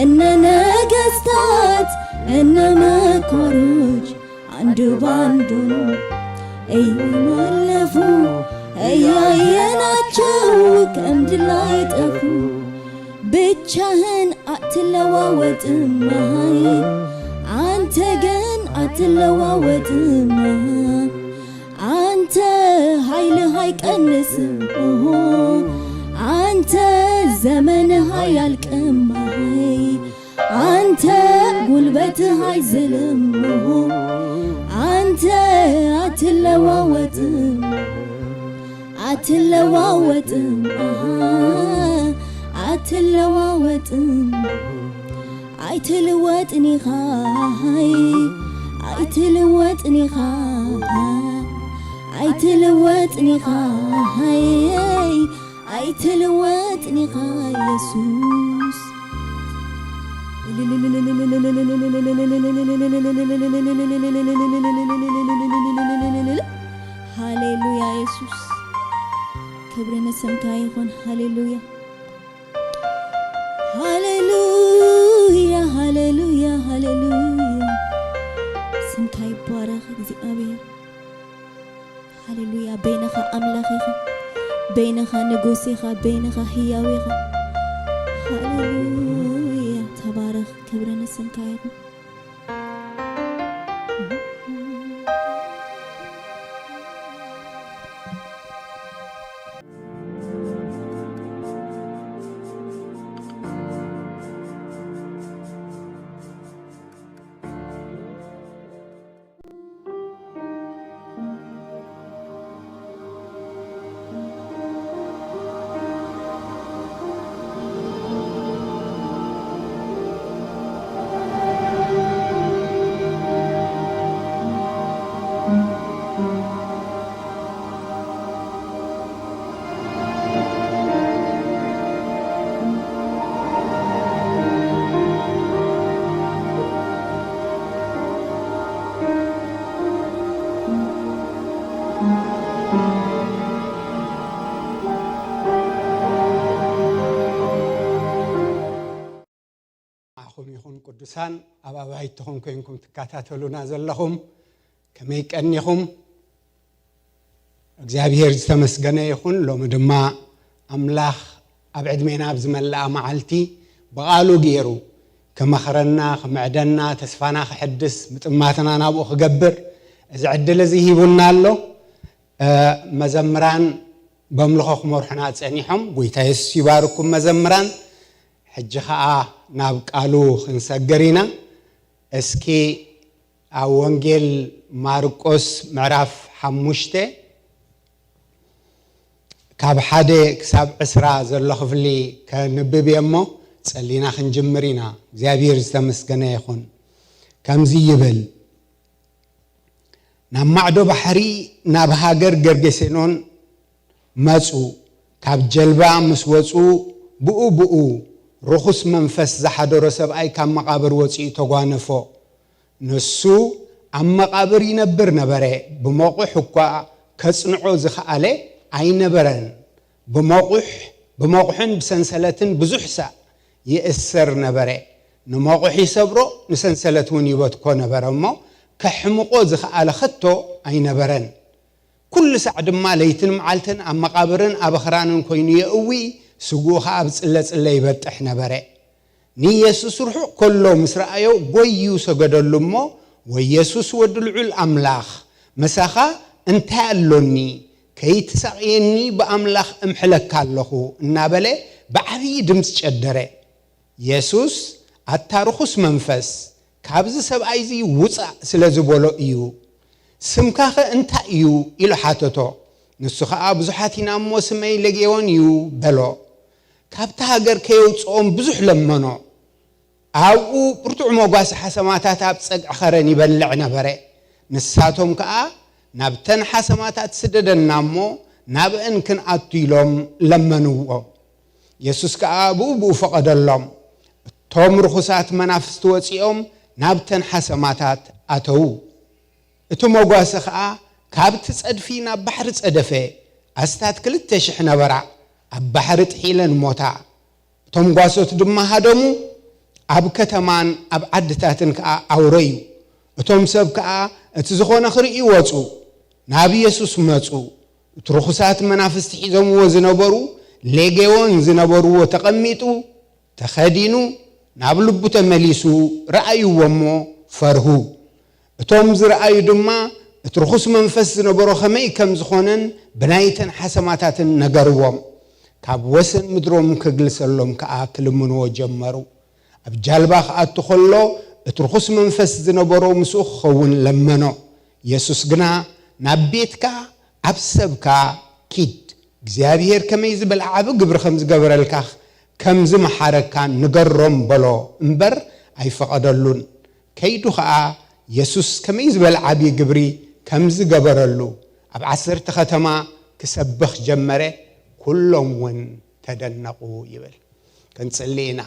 እነ ነገስታት እነ መኳሮች አንዱ ባንዱ እያለፉ እያየናቸው ከምድር ላይ ጠፉ። ብቻህን አትለዋወጥም፣ አንተ ግን አትለዋወጥም። አንተ ኃይልህ አይቀንስም፣ አንተ ዘመንህ አያልቅም፣ አንተ ጉልበትህ አይዝልም፣ አንተ አትለዋወጥም፣ አትለዋወጥም፣ አትለዋወጥም። ኣይትልወጥን ኢኻ፣ ኣይትልወጥን ኢኻ፣ ኣይትልወጥን ኢኻ፣ ኣይትልወጥን ኢኻ የሱስ። ሃሌሉያ የሱስ፣ ክብሪ ንስምካ ይኹን። ሃሌሉያ። ሃሌሉያ፣ ሃሌሉያ፣ ሃሌሉያ። ስምካ ይባረኽ እግዚኣብሔር። ሃሌሉያ። በይንኻ ኣምላኽ ኢኻ፣ በይንኻ ንጉስ ኢኻ፣ በይንኻ ህያው ኢኻ። ሃሌሉያ። ተባረኽ። ክብሪ ንስምካ ይኹን። ንዓኹም ይኹን ቅዱሳን ኣብ ኣባይትኹም ኮይንኩም ትከታተሉና ዘለኹም ከመይ ቀኒኹም? እግዚኣብሔር ዝተመስገነ ይኹን። ሎሚ ድማ ኣምላኽ ኣብ ዕድሜና ኣብ ዝመልኣ መዓልቲ ብቓሉ ገይሩ ክመኽረና፣ ክምዕደና፣ ተስፋና ክሕድስ፣ ምጥማትና ናብኡ ክገብር እዚ ዕድል እዚ ሂቡና ኣሎ። እ፣ መዘምራን በምልኾ ክመርሑና ጸኒሖም። ጎይታ የሱስ ይባርኩም መዘምራን። ሕጂ ኸኣ ናብ ቃሉ ክንሰግር ኢና። እስኪ ኣብ ወንጌል ማርቆስ ምዕራፍ ሓሙሽተ ካብ ሓደ ክሳብ ዕስራ ዘሎ ክፍሊ ከንብብ እየ እሞ ጸሊና ክንጅምር ኢና። እግዚኣብሔር ዝተመስገነ ይኹን። ከምዚ ይብል፣ ናብ ማዕዶ ባሕሪ ናብ ሃገር ገርጌሴኖን መጹ። ካብ ጀልባ ምስ ወጹ ብኡ ብኡ ርኹስ መንፈስ ዝሓደሮ ሰብኣይ ካብ መቓብር ወጺኡ ተጓነፎ። ንሱ ኣብ መቓብር ይነብር ነበረ፣ ብመቑሕ እኳ ከጽንዖ ዝኸኣለ ኣይነበረን። ብመቑሕ፣ ብመቑሕን ብሰንሰለትን ብዙሕ ሳዕ ይእሰር ነበረ። ንመቑሕ ይሰብሮ፣ ንሰንሰለት እውን ይበትኮ ነበረ እሞ፣ ከሕምቖ ዝኸኣለ ኸቶ ኣይነበረን። ኩሉ ሳዕ ድማ ለይትን መዓልትን ኣብ መቓብርን ኣብ ኣኽራንን ኮይኑ የእዊ፣ ስግኡ ኸኣ ኣብ ጽለ ጽለ ይበጥሕ ነበረ። ንየሱስ ርሑቕ ከሎ ምስ ረኣዮ፣ ጐይዩ ሰገደሉ እሞ፣ "ወየሱስ ወዲ ልዑል ኣምላኽ፣ ምሳኻ እንታይ ኣሎኒ? ከይትሳቕየኒ ብኣምላኽ እምሕለካ ኣለኹ" እናበለ ብዓብዪ ድምፂ ጨደረ። የሱስ፣ "ኣታ ርኹስ መንፈስ፣ ካብዚ ሰብኣይ እዚ ውጻእ" ስለ ዝበሎ እዩ። "ስምካኸ እንታይ እዩ?" ኢሉ ሓተቶ። ንሱ ኸኣ፣ "ብዙሓት ኢና እሞ፣ ስመይ ሌጌዎን እዩ" በሎ። ካብቲ ሃገር ከየውጽኦም ብዙሕ ለመኖ። ኣብኡ ብርቱዕ መጓሲ ሓሰማታት ኣብ ጸግዒ ኸረን ይበልዕ ነበረ። ንሳቶም ከኣ፣ "ናብተን ሓሰማታት ስደደና እሞ፣ ናብአን ክንኣቱ" ኢሎም ለመንዎ። የሱስ ከኣ ብኡ ብኡ ፈቐደሎም። እቶም ርኹሳት መናፍስቲ ወጺኦም ናብተን ሓሰማታት ኣተዉ። እቲ መጓሰ ኸኣ ካብቲ ጸድፊ ናብ ባሕሪ ጸደፈ። ኣስታት ክልተ ሽሕ ነበራ፣ ኣብ ባሕሪ ጥሒለን ሞታ። እቶም ጓሶት ድማ ሃደሙ፣ ኣብ ከተማን ኣብ ዓድታትን ከኣ ኣውረዩ። እቶም ሰብ ከኣ እቲ ዝኾነ ክርእዩ ወጹ። ናብ የሱስ መጹ። እቲ ርኹሳት መናፍስቲ ሒዞምዎ ዝነበሩ ሌጌዎን ዝነበርዎ ተቐሚጡ፣ ተኸዲኑ፣ ናብ ልቡ ተመሊሱ ረኣይዎ እሞ ፈርሁ። እቶም ዝረኣዩ ድማ እቲ ርኹስ መንፈስ ዝነበሮ ከመይ ከም ዝኾነን ብናይተን ሓሰማታትን ነገርዎም። ካብ ወሰን ምድሮም ክግልሰሎም ከኣ ክልምንዎ ጀመሩ። ኣብ ጃልባ ክኣቱ ከሎ እቲ ርኹስ መንፈስ ዝነበሮ ምስኡ ክኸውን ለመኖ። የሱስ ግና ናብ ቤትካ ኣብ ሰብካ ኪድ፣ እግዚኣብሔር ከመይ ዝበለ ዓቢ ግብሪ ከም ዝገበረልካ ከም ዝመሓረካ ንገሮም በሎ እምበር ኣይፈቐደሉን። ከይዱ ኸኣ የሱስ ከመይ ዝበለ ዓቢ ግብሪ ከም ዝገበረሉ ኣብ ዓሰርተ ከተማ ክሰብኽ ጀመረ፣ ኩሎም እውን ተደነቑ ይብል። ክንጽሊ ኢና።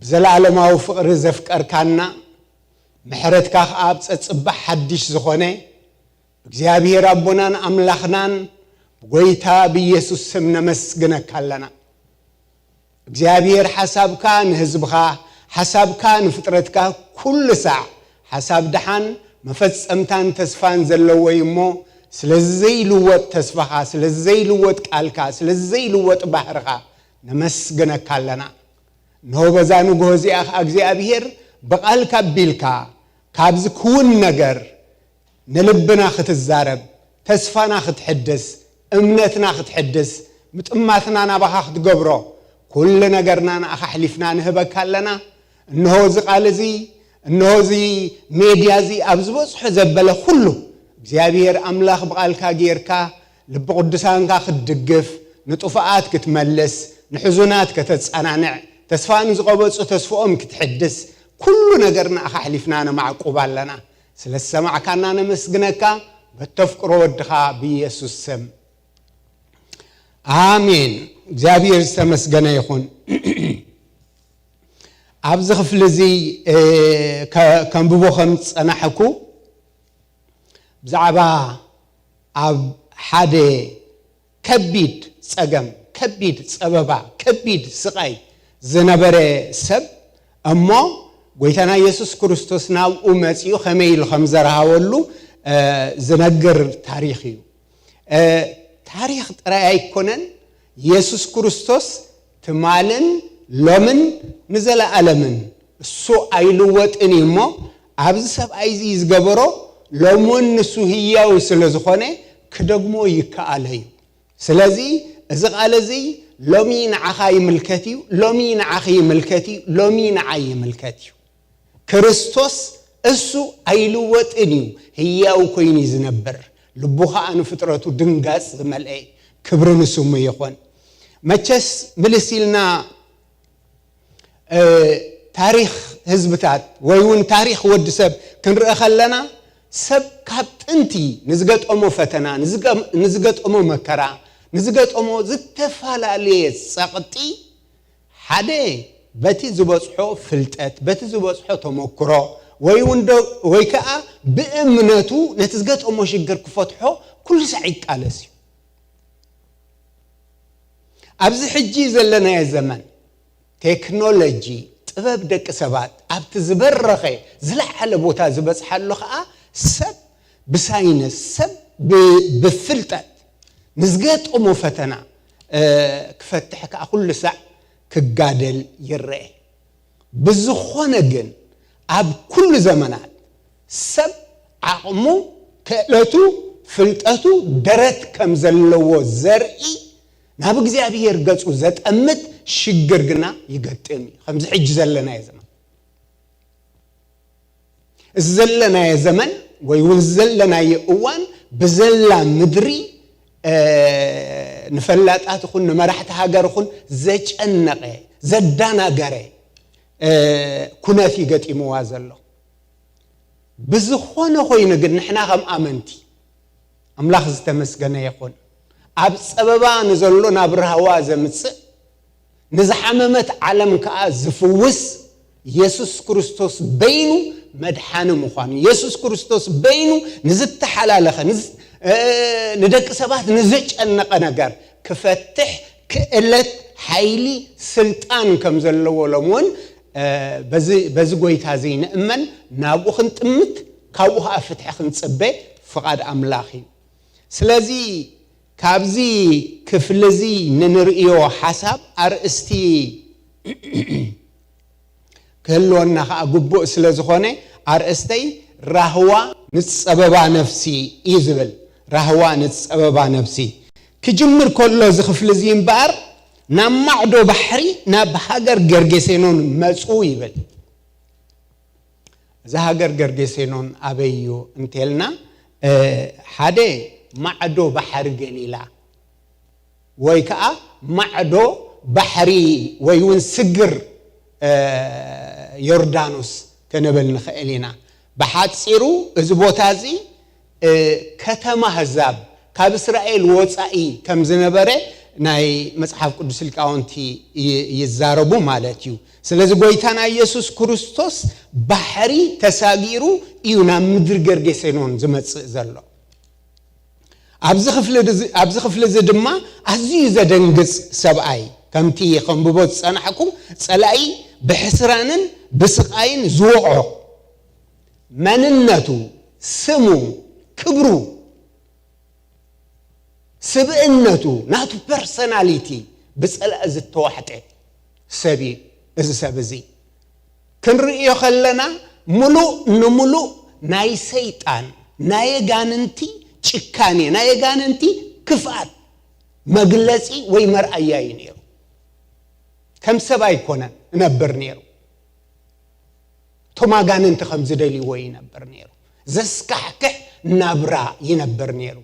ብዘለኣለማዊ ፍቕሪ ዘፍቀርካና፣ ምሕረትካ ኸኣ ኣብ ጸጽባሕ ሓድሽ ዝኾነ እግዚኣብሔር ኣቦናን ኣምላኽናን ብጎይታ ብኢየሱስ ስም ነመስግነካ ኣለና። እግዚኣብሔር ሓሳብካ ንህዝብኻ፣ ሓሳብካ ንፍጥረትካ ኩሉ ሳዕ ሓሳብ ደሓን መፈጸምታን ተስፋን ዘለዎ እዩ እሞ፣ ስለ ዘይልወጥ ተስፋኻ፣ ስለ ዘይልወጥ ቃልካ፣ ስለ ዘይልወጥ ባህርኻ ነመስግነካ ኣለና። እንሆ በዛ ንግሆ እዚኣ ኸኣ እግዚኣብሔር ብቓልካ ኣቢልካ ካብዚ ክውን ነገር ንልብና ክትዛረብ፣ ተስፋና ክትሕድስ፣ እምነትና ክትሕድስ፣ ምጥማትና ናባኻ ክትገብሮ፣ ኩሉ ነገርና ንኣኻ ኣሕሊፍና ንህበካ ኣለና። እንሆ እዚ ቃል እዚ፣ እንሆ እዚ ሜድያ እዚ ኣብ ዝበጽሖ ዘበለ ኩሉ፣ እግዚኣብሔር ኣምላኽ ብቓልካ ጌርካ ልቢ ቅዱሳንካ ክትድግፍ፣ ንጥፉኣት ክትመልስ፣ ንሕዙናት ከተጸናንዕ፣ ተስፋ ንዝቐበጹ ተስፍኦም ክትሕድስ፣ ኩሉ ነገር ንኣኻ ኣሕሊፍና ነማዕቁብ ኣለና። ስለ ዝሰማዕካና ነመስግነካ፣ በተፍቅሮ ወድኻ ብኢየሱስ ስም። ኣሜን። እግዚኣብሔር ዝተመስገነ ይኹን። ኣብዚ ክፍሊ እዚ፣ እ፣ ከ-፣ ከንብቦ ከም ዝጸናሕኩ፣ ብዛዕባ ኣብ ሓደ ከቢድ ጸገም፣ ከቢድ ጸበባ፣ ከቢድ ስቓይ ዝነበረ ሰብ እሞ፣ ጎይታና የሱስ ክርስቶስ ናብኡ መጺኡ ከመይ ኢሉ ከም ዘርሃወሉ፣ እ፣ ዝነግር ታሪኽ እዩ። እ፣ ታሪኽ ጥራይ ኣይኮነን። የሱስ ክርስቶስ ትማልን ሎምን ንዘለኣለምን እሱ ኣይልወጥን እዩ እሞ፣ ኣብዚ ሰብኣይ እዚ ዝገበሮ ሎሚ እውን ንሱ ህያው ስለ ዝኾነ ክደግሞ ይከኣሎ እዩ። ስለዚ እዚ ቃል እዚ ሎሚ ንዓኻ ይምልከት እዩ፣ ሎሚ ንዓኺ ይምልከት እዩ፣ ሎሚ ንዓይ ይምልከት እዩ። ክርስቶስ እሱ ኣይልወጥን እዩ፣ ህያው ኮይኑ እዩ ዝነብር። ልቡ ኸኣ ንፍጥረቱ ድንጋጽ ዝመልአ። ክብሪ ንስሙ ይኹን። መቸስ ምልስ ኢልና፣ እ፣ ታሪኽ ህዝብታት ወይ እውን ታሪኽ ወዲ ሰብ ክንርኢ ከለና፣ ሰብ ካብ ጥንቲ ንዝገጠሞ ፈተና፣ ንዝገ-፣ ንዝገጠሞ መከራ፣ ንዝገጠሞ ዝተፈላለየ ጸቕጢ፣ ሓደ በቲ ዝበጽሖ ፍልጠት፣ በቲ ዝበጽሖ ተመክሮ፣ ወይ እውን ዶ-፣ ወይ ከኣ ብእምነቱ ነቲ ዝገጠሞ ሽግር ክፈትሖ ኩሉ ሳዕ ይቃለስ እዩ። ኣብዚ ሕጂ ዘለናዮ ዘመን ቴክኖሎጂ፣ ጥበብ ደቂ ሰባት ኣብቲ ዝበረኸ ዝለዓለ ቦታ ዝበጽሓሉ ኸኣ ሰብ ብሳይንስ፣ ሰብ ብ-፣ ብፍልጠት ንዝገጠሞ ፈተና፣ እ፣ ክፈትሕ ከኣ ኩሉ ሳዕ ክጋደል ይረአ። ብዝኾነ ግን ኣብ ኩሉ ዘመናት ሰብ ዓቕሙ፣ ክእለቱ፣ ፍልጠቱ ደረት ከም ዘለዎ ዘርኢ ናብ እግዚኣብሔር ገጹ ዘጠምት ሽግር ግና ይገጥም እዩ። ከምዚ ሕጂ ዘለናዮ ዘመን። እዚ ዘለናዮ ዘመን ወይ እውን ዘለናዮ እዋን ብዘላ ምድሪ፣ እ፣ ንፈላጣት ይኹን ንመራሕቲ ሃገር ይኹን ዘጨነቐ፣ ዘዳናገረ፣ እ፣ ኩነት እዩ ገጢምዋ ዘሎ። ብዝኾነ ኮይኑ ግን ንሕና ከም ኣመንቲ፣ ኣምላኽ ዝተመስገነ ይኹን፣ ኣብ ጸበባ ንዘሎ ናብ ራህዋ ዘምጽእ፣ ንዝሓመመት ዓለም ከኣ ዝፍውስ የሱስ ክርስቶስ በይኑ መድሓኒ ምዃኑ፣ የሱስ ክርስቶስ በይኑ ንዝተሓላለኸ፣ ንዝ-፣ እ፣ ንደቂ ሰባት ንዘጨነቐ ነገር ክፈትሕ ክእለት፣ ሓይሊ፣ ስልጣን ከም ዘለዎ ሎም እውን፣ እ፣ በዚ፣ በዚ ጎይታ እዚ ንእመን፣ ናብኡ ክንጥምት፣ ካብኡ ኸዓ ፍትሒ ክንጽበ ፍቓድ ኣምላኽ እዩ። ስለዚ ካብዚ ክፍሊ እዚ ንንርእዮ ሓሳብ ኣርእስቲ፣ ክህልወና ከዓ ግቡእ ስለ ዝኾነ ኣርእስተይ ራህዋ ንጸበባ ነፍሲ እዩ ዝብል። ራህዋ ንጸበባ ነፍሲ ክጅምር ከሎ እዚ ክፍሊ እዚ እምበኣር ናብ ማዕዶ ባሕሪ ናብ ሃገር ገርጌሴኖን መጹ ይብል። እዚ ሃገር ገርጌሴኖን ኣበይ እዩ እንተልና ሓደ ማዕዶ ባሕሪ ገሊላ ወይ ከዓ ማዕዶ ባሕሪ ወይ እውን ስግር ዮርዳኖስ ክንብል ንኽእል ኢና። ብሓፂሩ እዚ ቦታ እዚ ከተማ ኣህዛብ ካብ እስራኤል ወፃኢ ከም ዝነበረ ናይ መፅሓፍ ቅዱስ ሊቃውንቲ ይዛረቡ ማለት እዩ። ስለዚ ጎይታና ኢየሱስ ክርስቶስ ባሕሪ ተሳጊሩ እዩ ናብ ምድሪ ገርጌሴኖን ዝመፅእ ዘሎ። ኣብዚ ክፍሊ እዚ ድማ ኣዝዩ ዘደንግጽ ሰብኣይ ከምቲ ከንብቦ ዝጸናሕኩ ጸላኢ ብሕስራንን ብስቓይን ዝወቕዖ መንነቱ፣ ስሙ፣ ክብሩ፣ ስብእነቱ፣ ናቱ ፐርሰናሊቲ ብጸላኢ ዝተዋሕጠ ሰብ እዩ። እዚ ሰብ እዚ ክንርእዮ ከለና ምሉእ ንምሉእ ናይ ሰይጣን ናይ ኣጋንንቲ ጭካኔ ናይ ኣጋንንቲ ክፍኣት መግለጺ ወይ መርኣያ እዩ ነይሩ። ከም ሰብ ኣይኮነን እነብር ነይሩ። እቶም ኣጋንንቲ ከም ዝደልይዎ ይነብር ነይሩ። ዘስካሕክሕ ናብራ ይነብር ነይሩ።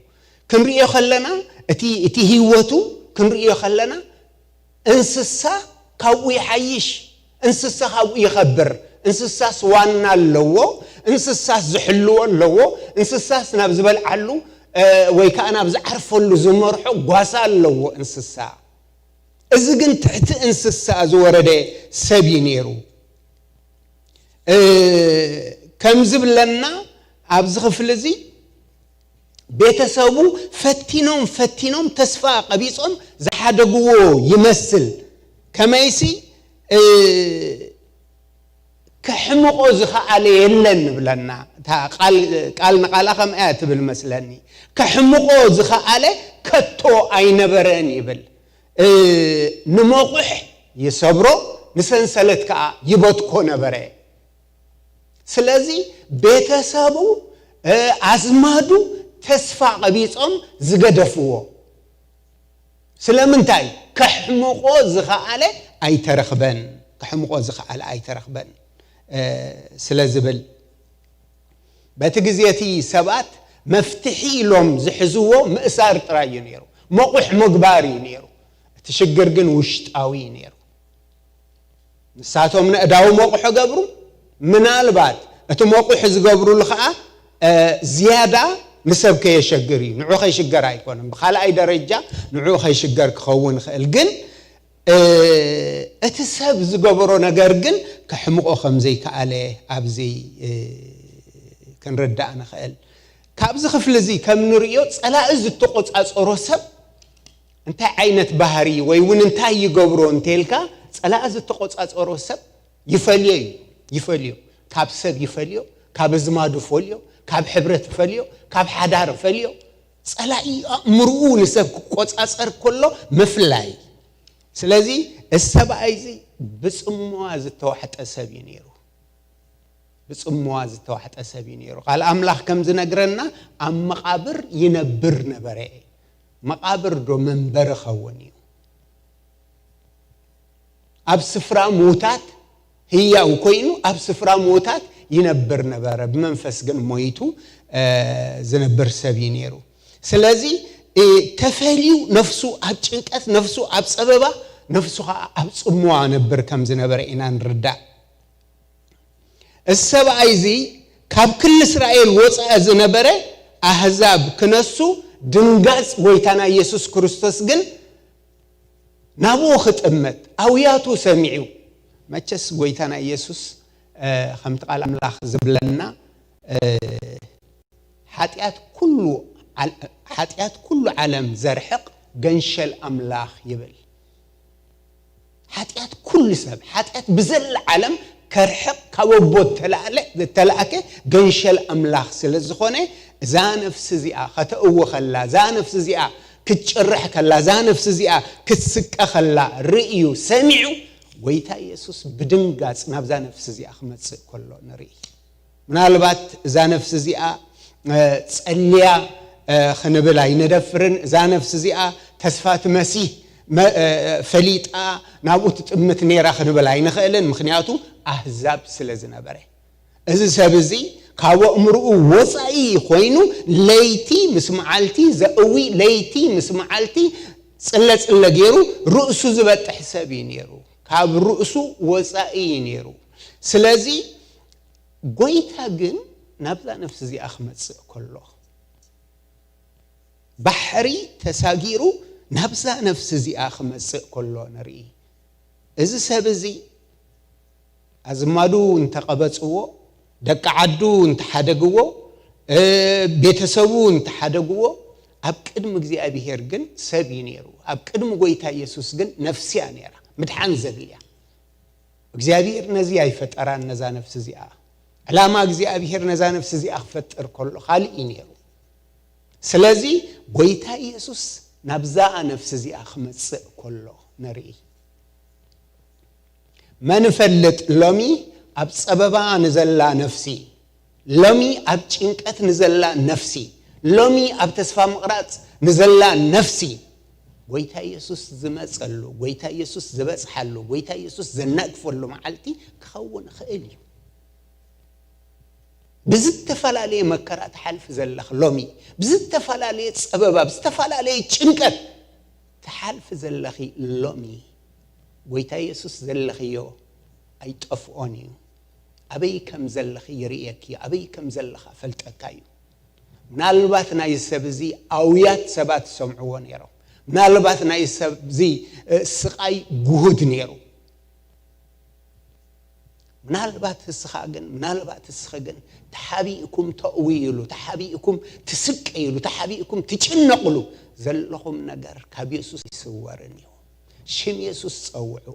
ክንርእዮ ከለና እቲ እቲ ህይወቱ ክንርእዮ ከለና እንስሳ ካብኡ ይሓይሽ፣ እንስሳ ካብኡ ይኸብር። እንስሳስ ዋና ኣለዎ፣ እንስሳስ ዝሕልዎ ኣለዎ፣ እንስሳስ ናብ ዝበልዓሉ ወይ ከዓ ናብ ዝዓርፈሉ ዝመርሖ ጓሳ ኣለዎ እንስሳ። እዚ ግን ትሕቲ እንስሳ ዝወረደ ሰብ እዩ ነይሩ። ከም ዝብለና ኣብዚ ክፍሊ እዚ ቤተሰቡ ፈቲኖም ፈቲኖም ተስፋ ቀቢጾም ዝሓደግዎ ይመስል። ከመይሲ ከሕምቆ ዝኸኣለ የለን ንብለና። ቃል ንቓላ ከምኣ እያ ትብል መስለኒ። ከሕምቆ ዝኸኣለ ከቶ ኣይነበረን ይብል። ንመቑሕ ይሰብሮ፣ ንሰንሰለት ከዓ ይበትኮ ነበረ። ስለዚ ቤተሰቡ ኣዝማዱ ተስፋ ቀቢጾም ዝገደፍዎ ስለምንታይ? ከሕምቆ ዝኸኣለ ኣይተረኽበን፣ ከሕምቆ ዝኸኣለ ኣይተረኽበን ስለ ዝብል በቲ ግዜ እቲ ሰባት መፍትሒ ኢሎም ዝሕዝዎ ምእሳር ጥራይ እዩ ነይሩ። መቑሕ ምግባር እዩ ነይሩ። እቲ ሽግር ግን ውሽጣዊ እዩ ነይሩ። ንሳቶም ነእዳዊ መቑሑ ገብሩ። ምናልባት እቲ መቑሕ ዝገብሩሉ ኸዓ ዝያዳ ንሰብ ከየሸግር እዩ። ንዑ ከይሽገር ኣይኮነን። ብኻልኣይ ደረጃ ንዑ ከይሽገር ክኸውን ይኽእል። ግን እቲ ሰብ ዝገበሮ ነገር ግን ከሕምቆ ከም ዘይከኣለ ኣብዚ ክንርዳእ ንኽእል። ካብዚ ክፍሊ እዚ ከም ንርእዮ ጸላኢ ዝተቆጻጸሮ ሰብ እንታይ ዓይነት ባህሪ ወይ እውን እንታይ ይገብሮ እንተልካ ጸላኢ ዝተቆጻጸሮ ሰብ ይፈልዮ እዩ። ይፈልዮ። ካብ ሰብ ይፈልዮ፣ ካብ ኣዝማዱ ፈልዮ፣ ካብ ሕብረት ፈልዮ፣ ካብ ሓዳር ፈልዮ። ጸላኢ ኣእምርኡ ንሰብ ክቆጻጸር ከሎ ምፍላይ። ስለዚ እዚ ሰብኣይ እዚ ብጽምዋ ዝተዋሕጠ ሰብ እዩ ነይሩ። ብጽምዋ ዝተዋሕጠ ሰብ እዩ ነይሩ። ቃል ኣምላኽ ከም ዝነግረና ኣብ መቓብር ይነብር ነበረ። መቓብር ዶ መንበሪ ኸውን እዩ? ኣብ ስፍራ ምዉታት ህያው ኮይኑ ኣብ ስፍራ ምዉታት ይነብር ነበረ። ብመንፈስ ግን ሞይቱ ዝነብር ሰብ እዩ ነይሩ። ስለዚ ተፈልዩ ነፍሱ ኣብ ጭንቀት፣ ነፍሱ ኣብ ጸበባ፣ ነፍሱ ከዓ ኣብ ጽምዋ ነብር ከም ዝነበረ ኢና ንርዳእ። እዚ ሰብኣይ እዚ ካብ ክሊ እስራኤል ወፃኢ ዝነበረ ኣህዛብ ክነሱ ድንጋፅ ጎይታና ኢየሱስ ክርስቶስ ግን ናብኡ ክጥምት ኣውያቱ ሰሚዑ። መቸስ ጎይታና ኢየሱስ ከምቲ ቃል ኣምላኽ ዝብለና ሓጢኣት ኩሉ ዓል- ሓጢኣት ኩሉ ዓለም ዘርሕቕ ገንሸል ኣምላኽ ይብል። ሓጢኣት ኩሉ ሰብ ሓጢኣት ብዘላ ዓለም ከርሕቕ ካብ ኣቦ ተላእለ ዝተላእከ ገንሸል ኣምላኽ ስለ ዝኾነ እዛ ነፍሲ እዚኣ ከተእዊ ከላ እዛ ነፍሲ እዚኣ ክትጭርሕ ከላ እዛ ነፍሲ እዚኣ ክትስቀ ከላ ርእዩ ሰሚዑ ጎይታ ኢየሱስ ብድንጋጽ ናብዛ ነፍሲ እዚኣ ክመጽእ ከሎ ንርኢ። ምናልባት እዛ ነፍሲ እዚኣ ጸልያ ክንብል ኣይንደፍርን። እዛ ነፍሲ እዚኣ ተስፋ እቲ መሲህ ፈሊጣ ናብኡ ትጥምት ነይራ ክንብል ኣይንኽእልን፣ ምኽንያቱ ኣህዛብ ስለ ዝነበረ። እዚ ሰብ እዚ ካብ ኣእምርኡ ወጻኢ ኮይኑ ለይቲ ምስ መዓልቲ ዘእዊ፣ ለይቲ ምስ መዓልቲ ጽለ ጽለ ገይሩ ርእሱ ዝበጥሕ ሰብ እዩ ነይሩ። ካብ ርእሱ ወጻኢ እዩ ነይሩ። ስለዚ ጎይታ ግን ናብዛ ነፍሲ እዚኣ ክመጽእ ከሎ፣ ባሕሪ ተሳጊሩ ናብዛ ነፍሲ እዚኣ ክመጽእ ከሎ ንርኢ። እዚ ሰብ እዚ ኣዝማዱ እንተቐበጽዎ፣ ደቂ ዓዱ እንተሓደግዎ፣ ቤተሰቡ እንተሓደግዎ፣ ኣብ ቅድሚ እግዚኣብሔር ግን ሰብ እዩ ነይሩ። ኣብ ቅድሚ ጎይታ ኢየሱስ ግን ነፍሲ እያ ነይራ፣ ምድሓን ዘድልያ። እግዚኣብሔር ነዚ ኣይፈጠራን፣ ነዛ ነፍሲ እዚኣ። ዕላማ እግዚኣብሔር ነዛ ነፍሲ እዚኣ ክፈጥር ከሎ ካልእ እዩ ነይሩ። ስለዚ ጎይታ ኢየሱስ ናብዛ ነፍሲ እዚኣ ክመጽእ ከሎ ንርኢ። መን እፈልጥ ሎሚ ኣብ ጸበባ ንዘላ ነፍሲ፣ ሎሚ ኣብ ጭንቀት ንዘላ ነፍሲ፣ ሎሚ ኣብ ተስፋ ምቕራጽ ንዘላ ነፍሲ፣ ጎይታ ኢየሱስ ዝመጸሉ፣ ጎይታ ኢየሱስ ዝበጽሓሉ፣ ጎይታ ኢየሱስ ዘናግፈሉ መዓልቲ ክኸውን ይኽእል እዩ። ብዝተፈላለየ መከራ ትሓልፊ ዘለኺ ሎሚ፣ ብዝተፈላለየ ጸበባ፣ ብዝተፈላለየ ጭንቀት ትሓልፊ ዘለኺ ሎሚ፣ ጎይታ ኢየሱስ ዘለኽዮ ኣይጠፍኦን እዩ። ኣበይ ከም ዘለኺ ይርእየኪ፣ ኣበይ ከም ዘለኻ ፈልጠካ እዩ። ምናልባት ናይ ሰብ እዚ ኣውያት ሰባት ዝሰምዕዎ ነይሮም። ምናልባት ናይ ሰብ እዚ ስቓይ ጉሁድ ነይሩ። ምናልባት እስኻ ግን፣ ምናልባት እስኺ ግን ተሓቢእኩም ተእውይሉ፣ ተሓቢእኩም ትስቀይሉ፣ ተሓቢእኩም ትጭነቕሉ ዘለኹም ነገር ካብ የሱስ ይስወርን እዩ። ሽም የሱስ ጸውዑ።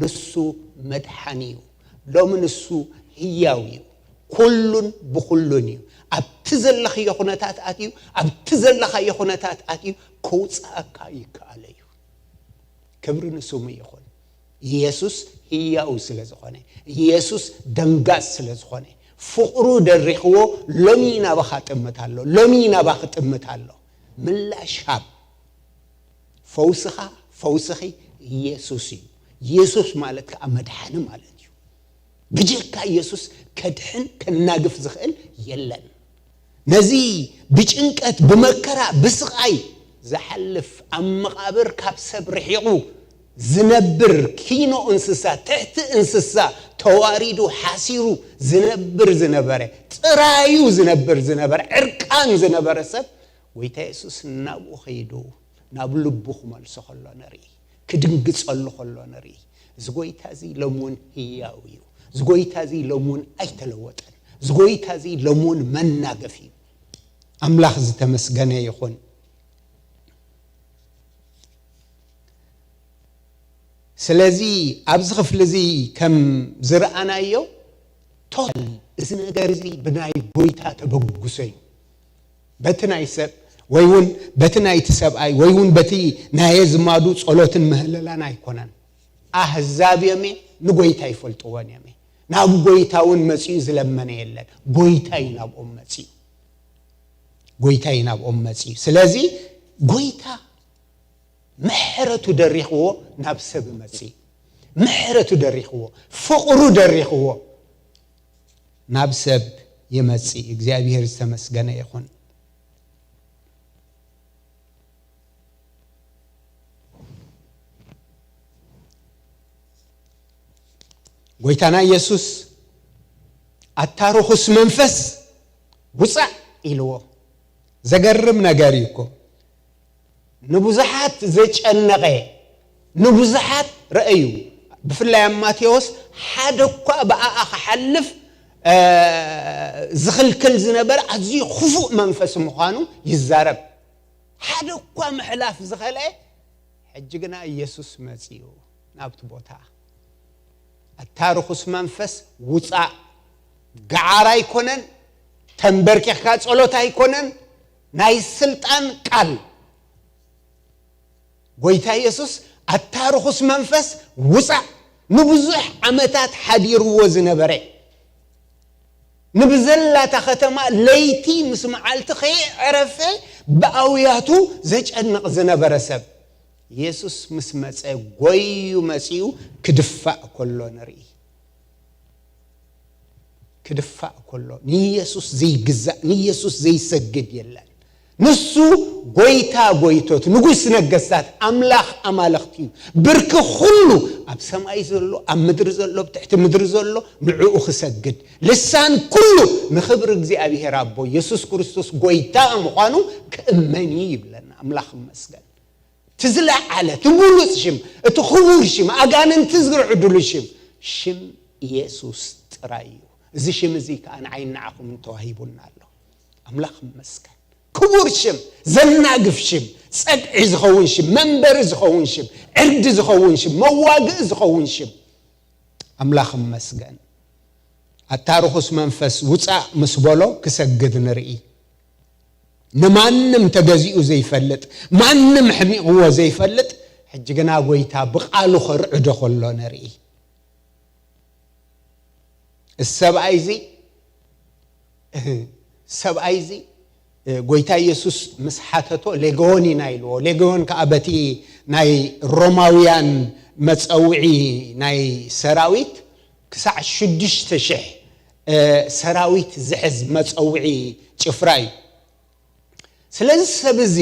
ንሱ መድሓኒ እዩ። ሎሚ ንሱ ህያው እዩ። ኩሉን ብኹሉን እዩ። ኣብቲ ዘለኽዮ ኩነታት ኣትዩ፣ ኣብቲ ዘለኻዮ ኩነታት ኣትዩ ከውጽኣካ ይከኣል እዩ። ክብሪ ንስሙ ይኹን። ኢየሱስ ህያው ስለ ዝኾነ፣ ኢየሱስ ደንጋጽ ስለ ዝኾነ፣ ፍቕሩ ደሪኽዎ ሎሚ ናባኻ ጥምት ኣሎ፣ ሎሚ ናባኺ ጥምት ኣሎ። ምላሽ ሃብ። ፈውስኻ፣ ፈውስኺ ኢየሱስ እዩ። ኢየሱስ ማለት ከኣ መድሓኒ ማለት እዩ። ብጀካ ኢየሱስ ከድሕን ከናግፍ ዝኽእል የለን። ነዚ ብጭንቀት፣ ብመከራ፣ ብስቓይ ዝሓልፍ፣ ኣብ መቓብር ካብ ሰብ ርሒቑ ዝነብር ኪኖ እንስሳ፣ ትሕቲ እንስሳ ተዋሪዱ ሓሲሩ ዝነብር ዝነበረ፣ ጥራዩ ዝነብር ዝነበረ፣ ዕርቃን ዝነበረ ሰብ፣ ጎይታ የሱስ ናብኡ ኸይዱ ናብ ልቡ ክመልሶ ከሎ ንርኢ፣ ክድንግጸሉ ከሎ ንርኢ። እዚ ጎይታ እዚ ሎሚ እውን ህያው እዩ። እዚ ጎይታ እዚ ሎሚ እውን ኣይተለወጠን። እዚ ጎይታ እዚ ሎሚ እውን መናገፍ እዩ። ኣምላኽ ዝተመስገነ ይኹን። ስለዚ ኣብዚ ክፍሊ እዚ ከም ዝረኣናዮ፣ ቶታል እዚ ነገር እዚ ብናይ ጎይታ ተበግሶ እዩ። በቲ ናይ ሰብ ወይ እውን በቲ ናይቲ ሰብኣይ ወይ እውን በቲ ናይ ኣዝማዱ ጸሎትን ምህለላን ኣይኮነን። ኣህዛብ እዮም፣ ንጎይታ ይፈልጥዎን እዮም። ናብ ጎይታ እውን መጺኡ ዝለመነ የለን። ጎይታ እዩ ናብኦም መጺኡ። ጎይታ እዩ ናብኦም መጺኡ። ስለዚ ጎይታ ምሕረቱ ደሪኽዎ ናብ ሰብ መጺኡ። ምሕረቱ ደሪኽዎ፣ ፍቕሩ ደሪኽዎ ናብ ሰብ ይመጽእ። እግዚኣብሔር ዝተመስገነ ይኹን። ጎይታና ኢየሱስ፣ "ኣታ ርኹስ መንፈስ ውጻእ" ኢልዎ። ዘገርም ነገር እዩ እኮ። ንብዙሓት ዘጨነቐ፣ ንብዙሓት ረኣዩ፣ ብፍላይ ኣብ ማቴዎስ ሓደ እኳ ብኣኣ ክሓልፍ፣ እ፣ ዝኽልክል ዝነበረ ኣዝዩ ክፉእ መንፈስ ምዃኑ ይዛረብ። ሓደ እኳ ምሕላፍ ዝኸልአ፣ ሕጂ ግና ኢየሱስ መጺኡ ናብቲ ቦታ። ኣታ ርኹስ መንፈስ ውጻእ። ገዓር ኣይኮነን፣ ተንበርኪኽካ ጸሎት ኣይኮነን፣ ናይ ስልጣን ቃል። ጎይታ ኢየሱስ፣ "ኣታ ርኹስ መንፈስ ውጻእ፣ ንብዙሕ ዓመታት ሓዲርዎ ዝነበረ፣ ንብዘላታ ከተማ ለይቲ ምስ መዓልቲ ከየዕረፈ ብኣውያቱ ዘጨንቕ ዝነበረ ሰብ፣ የሱስ ምስ መጸ፣ ጎዩ መጺኡ ክድፋእ ከሎ ንርኢ። ክድፋእ ከሎ፣ ንየሱስ ዘይግዛእ፣ ንየሱስ ዘይሰግድ የለን። ንሱ ጎይታ ጎይቶት፣ ንጉስ ነገስታት፣ ኣምላኽ ኣማልኽቲ እዩ። ብርኪ ኩሉ፣ ኣብ ሰማይ ዘሎ፣ ኣብ ምድሪ ዘሎ፣ ኣብ ትሕቲ ምድሪ ዘሎ፣ ንዕኡ ክሰግድ፣ ልሳን ኩሉ ንኽብሪ እግዚኣብሔር ኣቦ፣ የሱስ ክርስቶስ ጎይታ ምዃኑ ክእመን እዩ ይብለና። ኣምላኽ ይመስገን። እቲ ዝለዓለ፣ እቲ ብሉጽ ሽም፣ እቲ ክቡር ሽም፣ ኣጋንንቲ ዝርዕድሉ ሽም፣ ሽም ኢየሱስ ጥራይ እዩ። እዚ ሽም እዚ ከኣ ንዓይን ንዓኹምን ተዋሂቡና ኣሎ። ኣምላኽ ይመስገን። ክቡር ሽም፣ ዘናግፍ ሽም፣ ጸግዒ ዝኸውን ሽም፣ መንበሪ ዝኸውን ሽም፣ ዕርዲ ዝኸውን ሽም፣ መዋግኢ ዝኸውን ሽም። ኣምላኽ ይመስገን። ኣታ ርኹስ መንፈስ ውጻእ ምስ በሎ ክሰግድ ንርኢ። ንማንም ተገዚኡ ዘይፈልጥ፣ ማንም ሕሚቕዎ ዘይፈልጥ፣ ሕጂ ግና ጎይታ ብቓሉ ከርዕዶ ከሎ ንርኢ። እዚ ሰብኣይ እዚ፣ ሰብኣይ እዚ፣ ጎይታ ኢየሱስ ምስ ሓተቶ ሌግዮን ኢና ኢልዎ። ሌግዮን ከኣ በቲ ናይ ሮማውያን መጸውዒ ናይ ሰራዊት ክሳዕ ሽዱሽተ ሽሕ ሰራዊት ዝሕዝ መጸውዒ ጭፍራ እዩ። ስለዚ ሰብ እዚ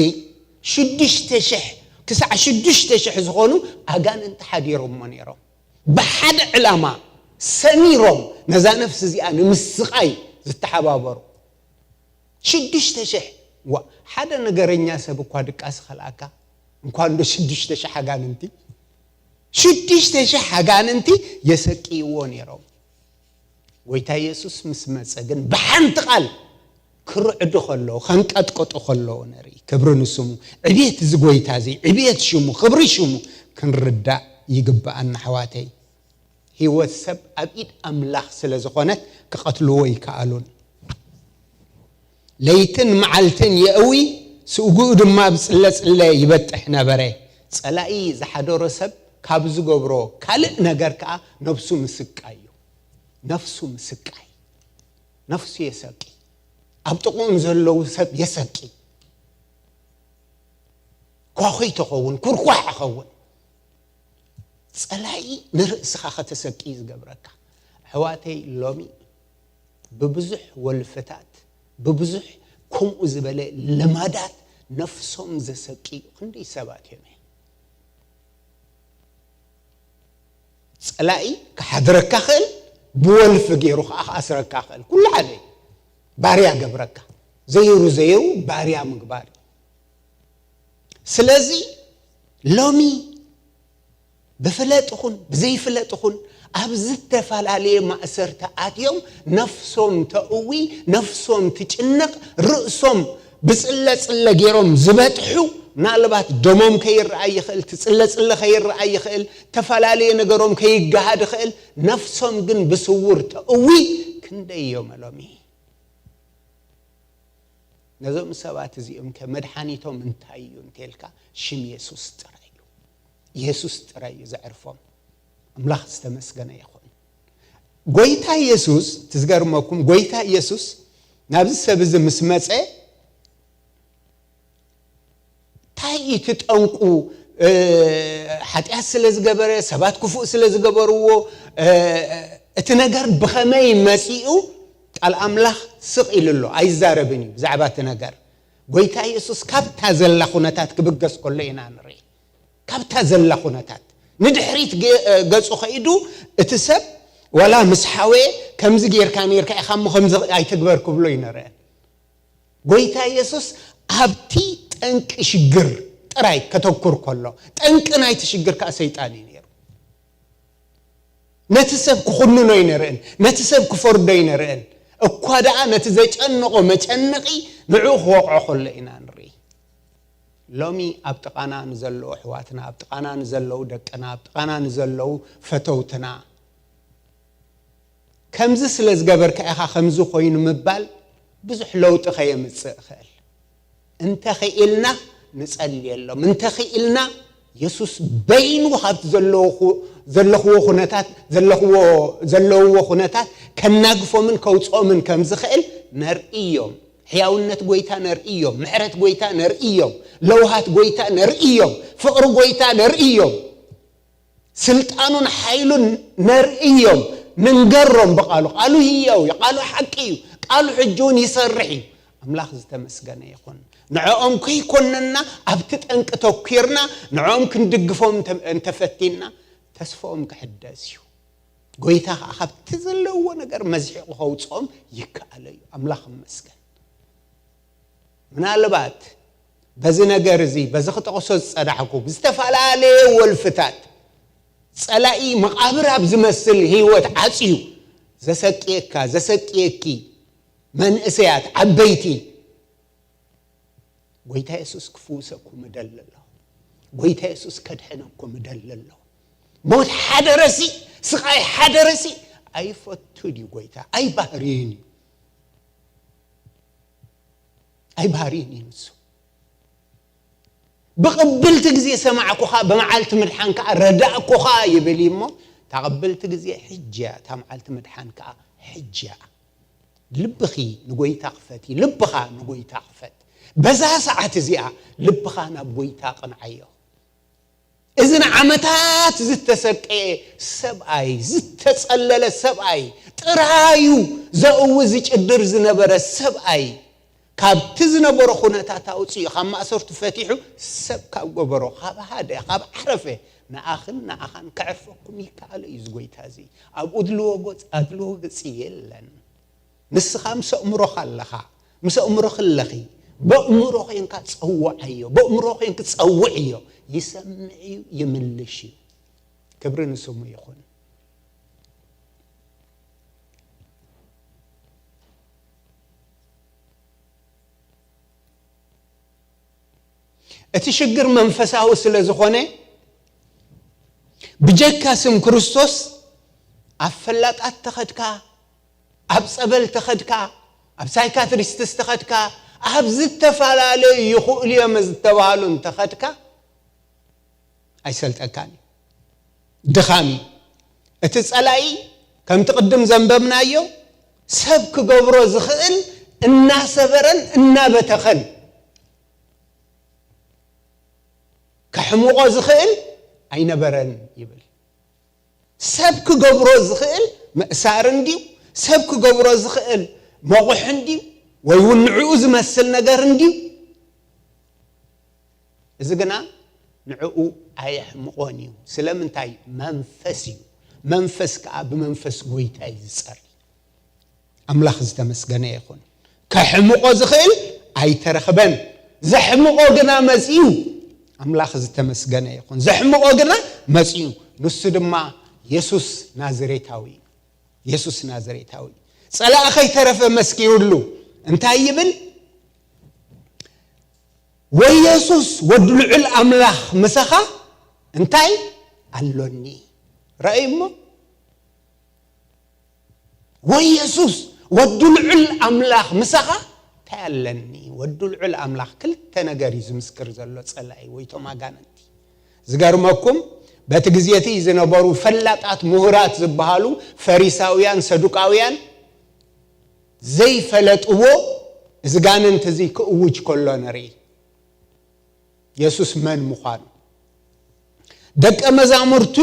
ሽዱሽተ ሽሕ ክሳዕ ሽዱሽተ ሽሕ ዝኾኑ ኣጋንንቲ ሓዲሮሞ ነይሮም። ብሓደ ዕላማ ሰሚሮም ነዛ ነፍሲ እዚኣ ንምስቓይ ዝተሓባበሩ። ሽዱሽተ ሽሕ! ዋ፣ ሓደ ነገረኛ ሰብ እኳ ድቃስ ኸልኣካ፣ እንኳን ዶ ሽዱሽተ ሽሕ ኣጋንንቲ? ሽዱሽተ ሽሕ ኣጋንንቲ የሰቅይዎ ነይሮም። ጎይታ ኢየሱስ ምስ መጸ ግን ብሓንቲ ቃል ክርዕዱ ከለዉ፣ ከንቀጥቀጡ ከለዉ ንርኢ። ክብሪ ንስሙ። ዕብየት እዚ ጎይታ እዚ፣ ዕብየት ሽሙ፣ ክብሪ ሽሙ ክንርዳእ ይግብኣና ኣሕዋተይ። ህይወት ሰብ ኣብ ኢድ ኣምላኽ ስለ ዝኾነት ክቐትልዎ ኣይከኣሉን። ለይትን መዓልትን የእዊ፣ ስግኡ ድማ ብጽለጽለ ይበጥሕ ነበረ። ጸላኢ ዝሓደሮ ሰብ ካብ ዝገብሮ ካልእ ነገር ከኣ ነፍሱ ምስቃይ እዩ። ነፍሱ ምስቃይ። ነፍሱ የሰቂ። ኣብ ጥቕኡ ንዘለዉ ሰብ የሰቂ። ኳኹይ ትኸውን፣ ኩርኳሕ ይኸውን። ጸላኢ ንርእስኻ ከተሰቂ እዩ ዝገብረካ። ኣሕዋተይ፣ ሎሚ ብብዙሕ ወልፍታት፣ ብብዙሕ ከምኡ ዝበለ ልማዳት ነፍሶም ዘሰቅዩ ክንደይ ሰባት እዮም። ጸላኢ ክሓድረካ ክእል፣ ብወልፊ ገይሩ ከዓ ክኣስረካ ክእል። ኩሉ ሓደ እዩ። ባርያ ገብረካ። ዘይሩ ዘይሩ ባርያ ምግባር እዩ። ስለዚ ሎሚ ብፍለጥ ይኹን ብዘይፍለጥ ይኹን ኣብ ዝተፈላለየ ማእሰርቲ ኣትዮም ነፍሶም ተእዊ፣ ነፍሶም ትጭነቕ፣ ርእሶም ብጽለ ጽለ ገይሮም ዝበጥሑ፣ ምናልባት ደሞም ከይረኣይ ይኽእል፣ ትጽለ ጽለ ከይረኣይ ይኽእል፣ ዝተፈላለየ ነገሮም ከይገሃድ ይኽእል፣ ነፍሶም ግን ብስውር ተእዊ ክንደይ እዮም ሎሚ። ነዞም ሰባት እዚኦም ከ መድሓኒቶም እንታይ እዩ እንተልካ፣ ሽም የሱስ ጥራይ እዩ። የሱስ ጥራይ እዩ ዘዕርፎም። ኣምላኽ ዝተመስገነ ይኹን። ጎይታ የሱስ፣ ትዝገርመኩም፣ ጎይታ የሱስ ናብዚ ሰብ እዚ ምስ መጸ፣ እንታይ እዩ እቲ ጠንቁ? እ፣ ሓጢኣት ስለ ዝገበረ፣ ሰባት ክፉእ ስለ ዝገበርዎ፣ እ፣ እቲ ነገር ብኸመይ መጺኡ? ቃል ኣምላኽ ስቕ ኢሉ ኣሎ፣ ኣይዛረብን እዩ ብዛዕባ እቲ ነገር። ጎይታ የሱስ ካብታ ዘላ ኩነታት ክብገስ ከሎ ኢና ንርኢ። ካብታ ዘላ ኩነታት ንድሕሪት ገ-፣ ገጹ ኸይዱ፣ እቲ ሰብ ዋላ ምስ ሓወየ ከምዚ ጌርካ ኔርካ ኢኻ እሞ ከምዚ ኣይትግበር ክብሎ ኣይንርእን። ጎይታ የሱስ ኣብቲ ጠንቂ ሽግር ጥራይ ከተኩር ከሎ፣ ጠንቂ ናይቲ ሽግር ከኣ ሰይጣን እዩ ነይሩ። ነቲ ሰብ ክኹንኖ ኣይንርእን፣ ነቲ ሰብ ክፈርዶ ኣይንርእን። እኳ ደኣ ነቲ ዘጨነቖ መጨነቒ ንዕኡ ክወቕዖ ከሎ ኢና ንርኢ። ሎሚ ኣብ ጥቓና ንዘለዉ ኣሕዋትና፣ ኣብ ጥቓና ንዘለዉ ደቅና፣ ኣብ ጥቓና ንዘለዉ ፈተውትና፣ ከምዚ ስለ ዝገበርካ ኢኻ ከምዚ ኮይኑ ምባል ብዙሕ ለውጢ ከየምጽእ ይኽእል። እንተኽኢልና ንጸልየሎም፣ እንተኽኢልና የሱስ በይኑ ካብቲ ዘለኹ-፣ ዘለኽዎ ኩነታት፣ ዘለኽዎ-፣ ዘለውዎ ኩነታት ከናግፎምን ከውፅኦምን ከም ዝኽእል ነርኢ እዮም። ሕያውነት ጎይታ ነርኢ እዮም። ምሕረት ጎይታ ነርኢ እዮም። ለውሃት ጎይታ ነርኢ እዮም። ፍቕሪ ጎይታ ነርኢ እዮም። ስልጣኑን ሓይሉን ነርኢ እዮም። ንንገሮም ብቓሉ። ቃሉ ህያው እዩ። ቃሉ ሓቂ እዩ። ቃሉ ሕጂ እውን ይሰርሕ እዩ። ኣምላኽ ዝተመስገነ ይኹን። ንዕኦም ከይኮነና ኣብቲ ጠንቂ ተኲርና፣ ንዕኦም ክንድግፎም እንተ-፣ እንተፈቲንና፣ ተስፋኦም ክሕደስ እዩ። ጎይታ ኸዓ ካብቲ ዘለውዎ ነገር መዚሑ ከውፅኦም ይከኣሎ እዩ። ኣምላኽ ይመስገን። ምናልባት በዚ ነገር እዚ፣ በዚ ክጠቕሶ ዝጸናሕኩ፣ ብዝተፈላለየ ወልፍታት ጸላኢ መቓብር ኣብ ዝመስል ህይወት ዓጽዩ ዘሰቅየካ፣ ዘሰቅየኪ መንእሰያት፣ ዓበይቲ፣ ጎይታ የሱስ ክፍውሰኩም እደሊ ኣለኹ። ጎይታ የሱስ ከድሕነኩም እደሊ ኣለኹ። ሞት ሓደረሲ፣ ስቓይ ሓደረሲ ኣይፈቱን እዩ ጎይታ፣ ኣይባህርይን እዩ። ኣይባህርይን እዩ ንሱ። ብቕብልቲ ግዜ ሰማዕኩኻ፣ ብመዓልቲ ምድሓን ከኣ ረዳእኩኻ ይብል እዩ እሞ፣ እታ ቅብልቲ ግዜ ሕጂ እያ፣ እታ መዓልቲ ምድሓን ከኣ ሕጂ እያ። ልብኺ ንጎይታ ክፈቲ፣ ልብኻ ንጎይታ ክፈት። በዛ ሰዓት እዚኣ ልብኻ ናብ ጎይታ ቅንዓዮ። እዚ ንዓመታት ዝተሰቀየ ሰብኣይ፣ ዝተጸለለ ሰብኣይ፣ ጥራዩ ዘእዊ ዝጭድር ዝነበረ ሰብኣይ፣ ካብቲ ዝነበሮ ኩነታት ኣውጺኡ፣ ካብ ማእሰርቱ ፈቲሑ፣ ሰብ ካብ ገበሮ፣ ካብ ሃደ፣ ካብ ዓረፈ፣ ንኣኽን ንኣኻን ከዕርፈኩም ይከኣሎ እዩ። እዚ ጎይታ እዚ ኣብኡ ድልዎ ገጽ፣ ኣድልዎ ገጽ የለን። ንስኻ ምስ ኣእምሮኻ ኣለኻ፣ ምስ ኣእምሮኺ ኣለኺ። በእምሮ ኾይንካ ጸውዓዮ፣ በእምሮ ኾይንኪ ጸውዕዮ። ይሰምዕ እዩ፣ ይምልሽ እዩ። ክብሪ ንስሙ ይኹን። እቲ ሽግር መንፈሳዊ ስለ ዝኾነ፣ ብጀካ ስም ክርስቶስ ኣብ ፈላጣት ተኸድካ፣ ኣብ ጸበል ተኸድካ፣ ኣብ ሳይካትሪስትስ ተኸድካ፣ ኣብ ዝተፈላለዩ ይኽእሉ እዮም ዝተባህሉ እንተኸድካ፣ ኣይሰልጠካን እዩ። ድኻም እዩ። እቲ ጸላኢ ከምቲ ቅድም ዘንበብናዮ ሰብ ክገብሮ ዝኽእል እናሰበረን እናበተኸን ከሕምቖ ዝኽእል ኣይነበረን ይብል። ሰብ ክገብሮ ዝኽእል ምእሳር እንድዩ፣ ሰብ ክገብሮ ዝኽእል መቑሕ እንድዩ፣ ወይ እውን ንዕኡ ዝመስል ነገር እንድዩ። እዚ ግና ንዕኡ ኣየሕምቖን እዩ። ስለምንታይ? መንፈስ እዩ። መንፈስ ከኣ ብመንፈስ ጎይታ እዩ ዝጸሪ። ኣምላኽ ዝተመስገነ ይኹን። ከሕምቖ ዝኽእል ኣይተረኽበን። ዘሕምቖ ግና መጺኡ። ኣምላኽ ዝተመስገነ ይኹን። ዘሕምቖ ግና መጺኡ። ንሱ ድማ የሱስ ናዝሬታዊ እዩ። የሱስ ናዝሬታዊ። ጸላኢ ከይተረፈ መስኪሩሉ። እንታይ ይብል? "ወይ የሱስ ወዲ ልዑል ኣምላኽ ምሳኻ እንታይ ኣሎኒ?" ረኣዩ እሞ፣ "ወይ የሱስ ወዲ ልዑል ኣምላኽ ምሳኻ እንታይ ኣለኒ?" ወዲ ልዑል ኣምላኽ ክልተ ነገር እዩ ዝምስክር ዘሎ ጸላኢ ወይ ቶም ኣጋንንቲ። ዝገርመኩም፣ በቲ ግዜ እቲ ዝነበሩ ፈላጣት ምሁራት ዝበሃሉ ፈሪሳውያን፣ ሰዱቃውያን ዘይፈለጥዎ እዚ ጋንንቲ እዚ ክእውጅ ከሎ ንርኢ። የሱስ መን ምዃኑ። ደቀ መዛሙርቱ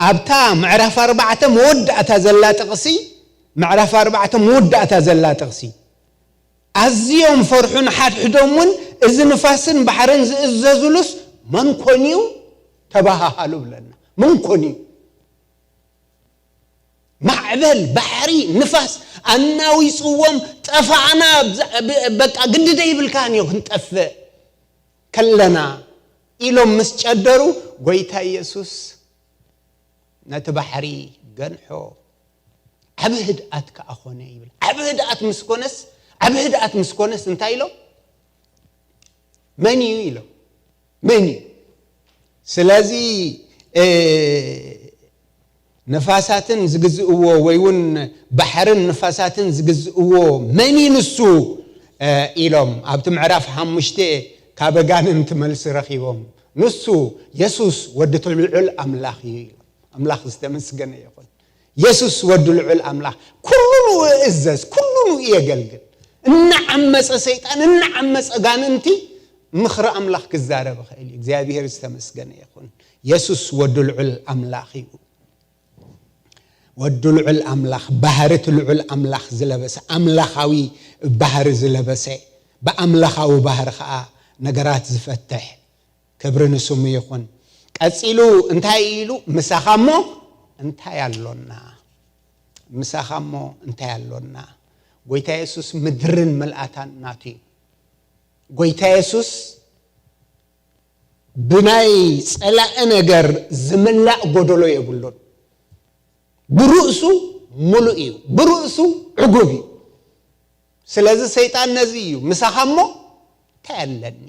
ኣብታ ምዕራፍ ኣርባዕተ መወዳእታ ዘላ ጥቕሲ፣ ምዕራፍ ኣርባዕተ መወዳእታ ዘላ ጥቕሲ፣ ኣዝዮም ፈርሑ፣ ንሓድሕዶም እውን፣ "እዚ ንፋስን ባሕርን ዝእዘዙሉስ መን ኮን እዩ?" ተባሃሃሉ ብለና። መን ኮን እዩ? ማዕበል፣ ባሕሪ፣ ንፋስ ኣናዊጽዎም፣ "ጠፋእና፣ ብዛ-፣ ብ-፣ በቃ ግዲ ደይብልካን እዩ ክንጠፍእ ከለና" ኢሎም ምስ ጨደሩ፣ ጎይታ ኢየሱስ ነቲ ባሕሪ ገንሖ፣ ዓቢ ህድኣት ከኣ ኾነ ይብል። ዓቢ ህድኣት ምስ ኮነስ፣ ዓቢ ህድኣት ምስ ኮነስ እንታይ ኢሎም? "መን እዩ?" ኢሎም። መን እዩ? ስለዚ፣ እ፣ ነፋሳትን ዝግዝእዎ ወይ እውን ባሕርን ነፋሳትን ዝግዝእዎ መን እዩ ንሱ? እ፣ ኢሎም ኣብቲ ምዕራፍ ሓሙሽተ ካብ ኣጋንንቲ መልሲ ረኺቦም። ንሱ የሱስ ወዲ እቲ ልዑል ኣምላኽ እዩ ኢሉ። ኣምላኽ ዝተመስገነ ይኹን። የሱስ ወዲ ልዑል ኣምላኽ፣ ኩሉ ንኡ እእዘዝ፣ ኩሉ ንኡ የገልግል። እናዓመፀ ሰይጣን፣ እናዓመፀ ጋንንቲ ምኽሪ ኣምላኽ ክዛረብ ይኽእል እዩ። እግዚኣብሔር ዝተመስገነ ይኹን። የሱስ ወዲ ልዑል ኣምላኽ እዩ። ወዲ ልዑል ኣምላኽ፣ ባህሪ እቲ ልዑል ኣምላኽ ዝለበሰ፣ ኣምላኻዊ ባህሪ ዝለበሰ፣ ብኣምላኻዊ ባህሪ ኸዓ ነገራት ዝፈትሕ፣ ክብሪ ንስሙ ይኹን። ቀጺሉ እንታይ ኢሉ? "ምሳኻ እሞ እንታይ ኣሎና? ምሳኻ እሞ እንታይ ኣሎና?" ጎይታ የሱስ ምድርን ምልኣታን ናቱ እዩ። ጎይታ የሱስ ብናይ ጸላኢ ነገር ዝምላእ ጎደሎ የብሉን። ብርእሱ ሙሉእ እዩ። ብርእሱ ዕጉብ እዩ። ስለዚ ሰይጣን ነዚ እዩ፣ "ምሳኻ እሞ እንታይ ኣለኒ?"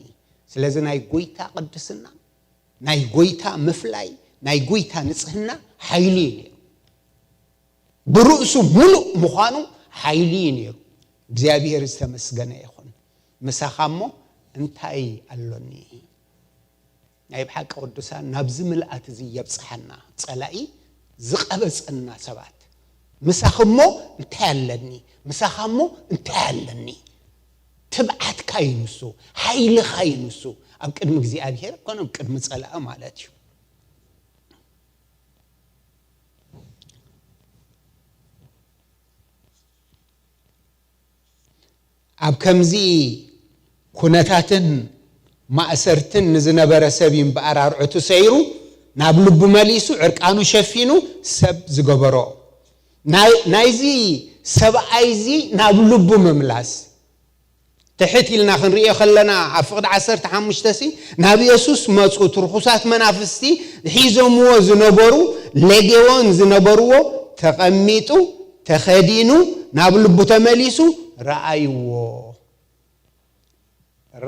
ስለዚ ናይ ጎይታ ቅድስና፣ ናይ ጎይታ ምፍላይ፣ ናይ ጎይታ ንጽህና ሓይሊ እዩ ነይሩ። ብርእሱ ሙሉእ ምዃኑ ሓይሊ እዩ ነይሩ። እግዚኣብሔር ዝተመስገነ ይኹን። "ምሳኻ እሞ እንታይ ኣሎኒ?" ናይ ብሓቂ ቅዱሳን፣ ናብዚ ምልኣት እዚ የብጽሓና። ጸላኢ ዝቐበጸና ሰባት፣ "ምሳኺ እሞ እንታይ ኣለኒ? ምሳኻ እሞ እንታይ ኣለኒ?" ትብዓትካ እዩ ንሱ፣ ሓይልኻ እዩ ንሱ። ኣብ ቅድሚ እግዚኣብሔር ኮነ ኣብ ቅድሚ ጸላኢ ማለት እዩ። ኣብ ከምዚ ኩነታትን ማእሰርትን ንዝነበረ ሰብ እዩ እምበኣር ኣርዑቱ ሰይሩ፣ ናብ ልቡ መሊሱ፣ ዕርቃኑ ሸፊኑ ሰብ ዝገበሮ። ናይ-፣ ናይዚ ሰብኣይ እዚ ናብ ልቡ ምምላስ፣ ትሕት ኢልና ክንርእዮ ከለና፣ ኣብ ፍቕዲ ዓሰርተ ሓሙሽተ ሲ፣ ናብ የሱስ መጹ፣ እቲ ርኹሳት መናፍስቲ ሒዞምዎ ዝነበሩ፣ ሌጌዎን ዝነበርዎ፣ ተቐሚጡ፣ ተኸዲኑ፣ ናብ ልቡ ተመሊሱ፣ ረኣይዎ።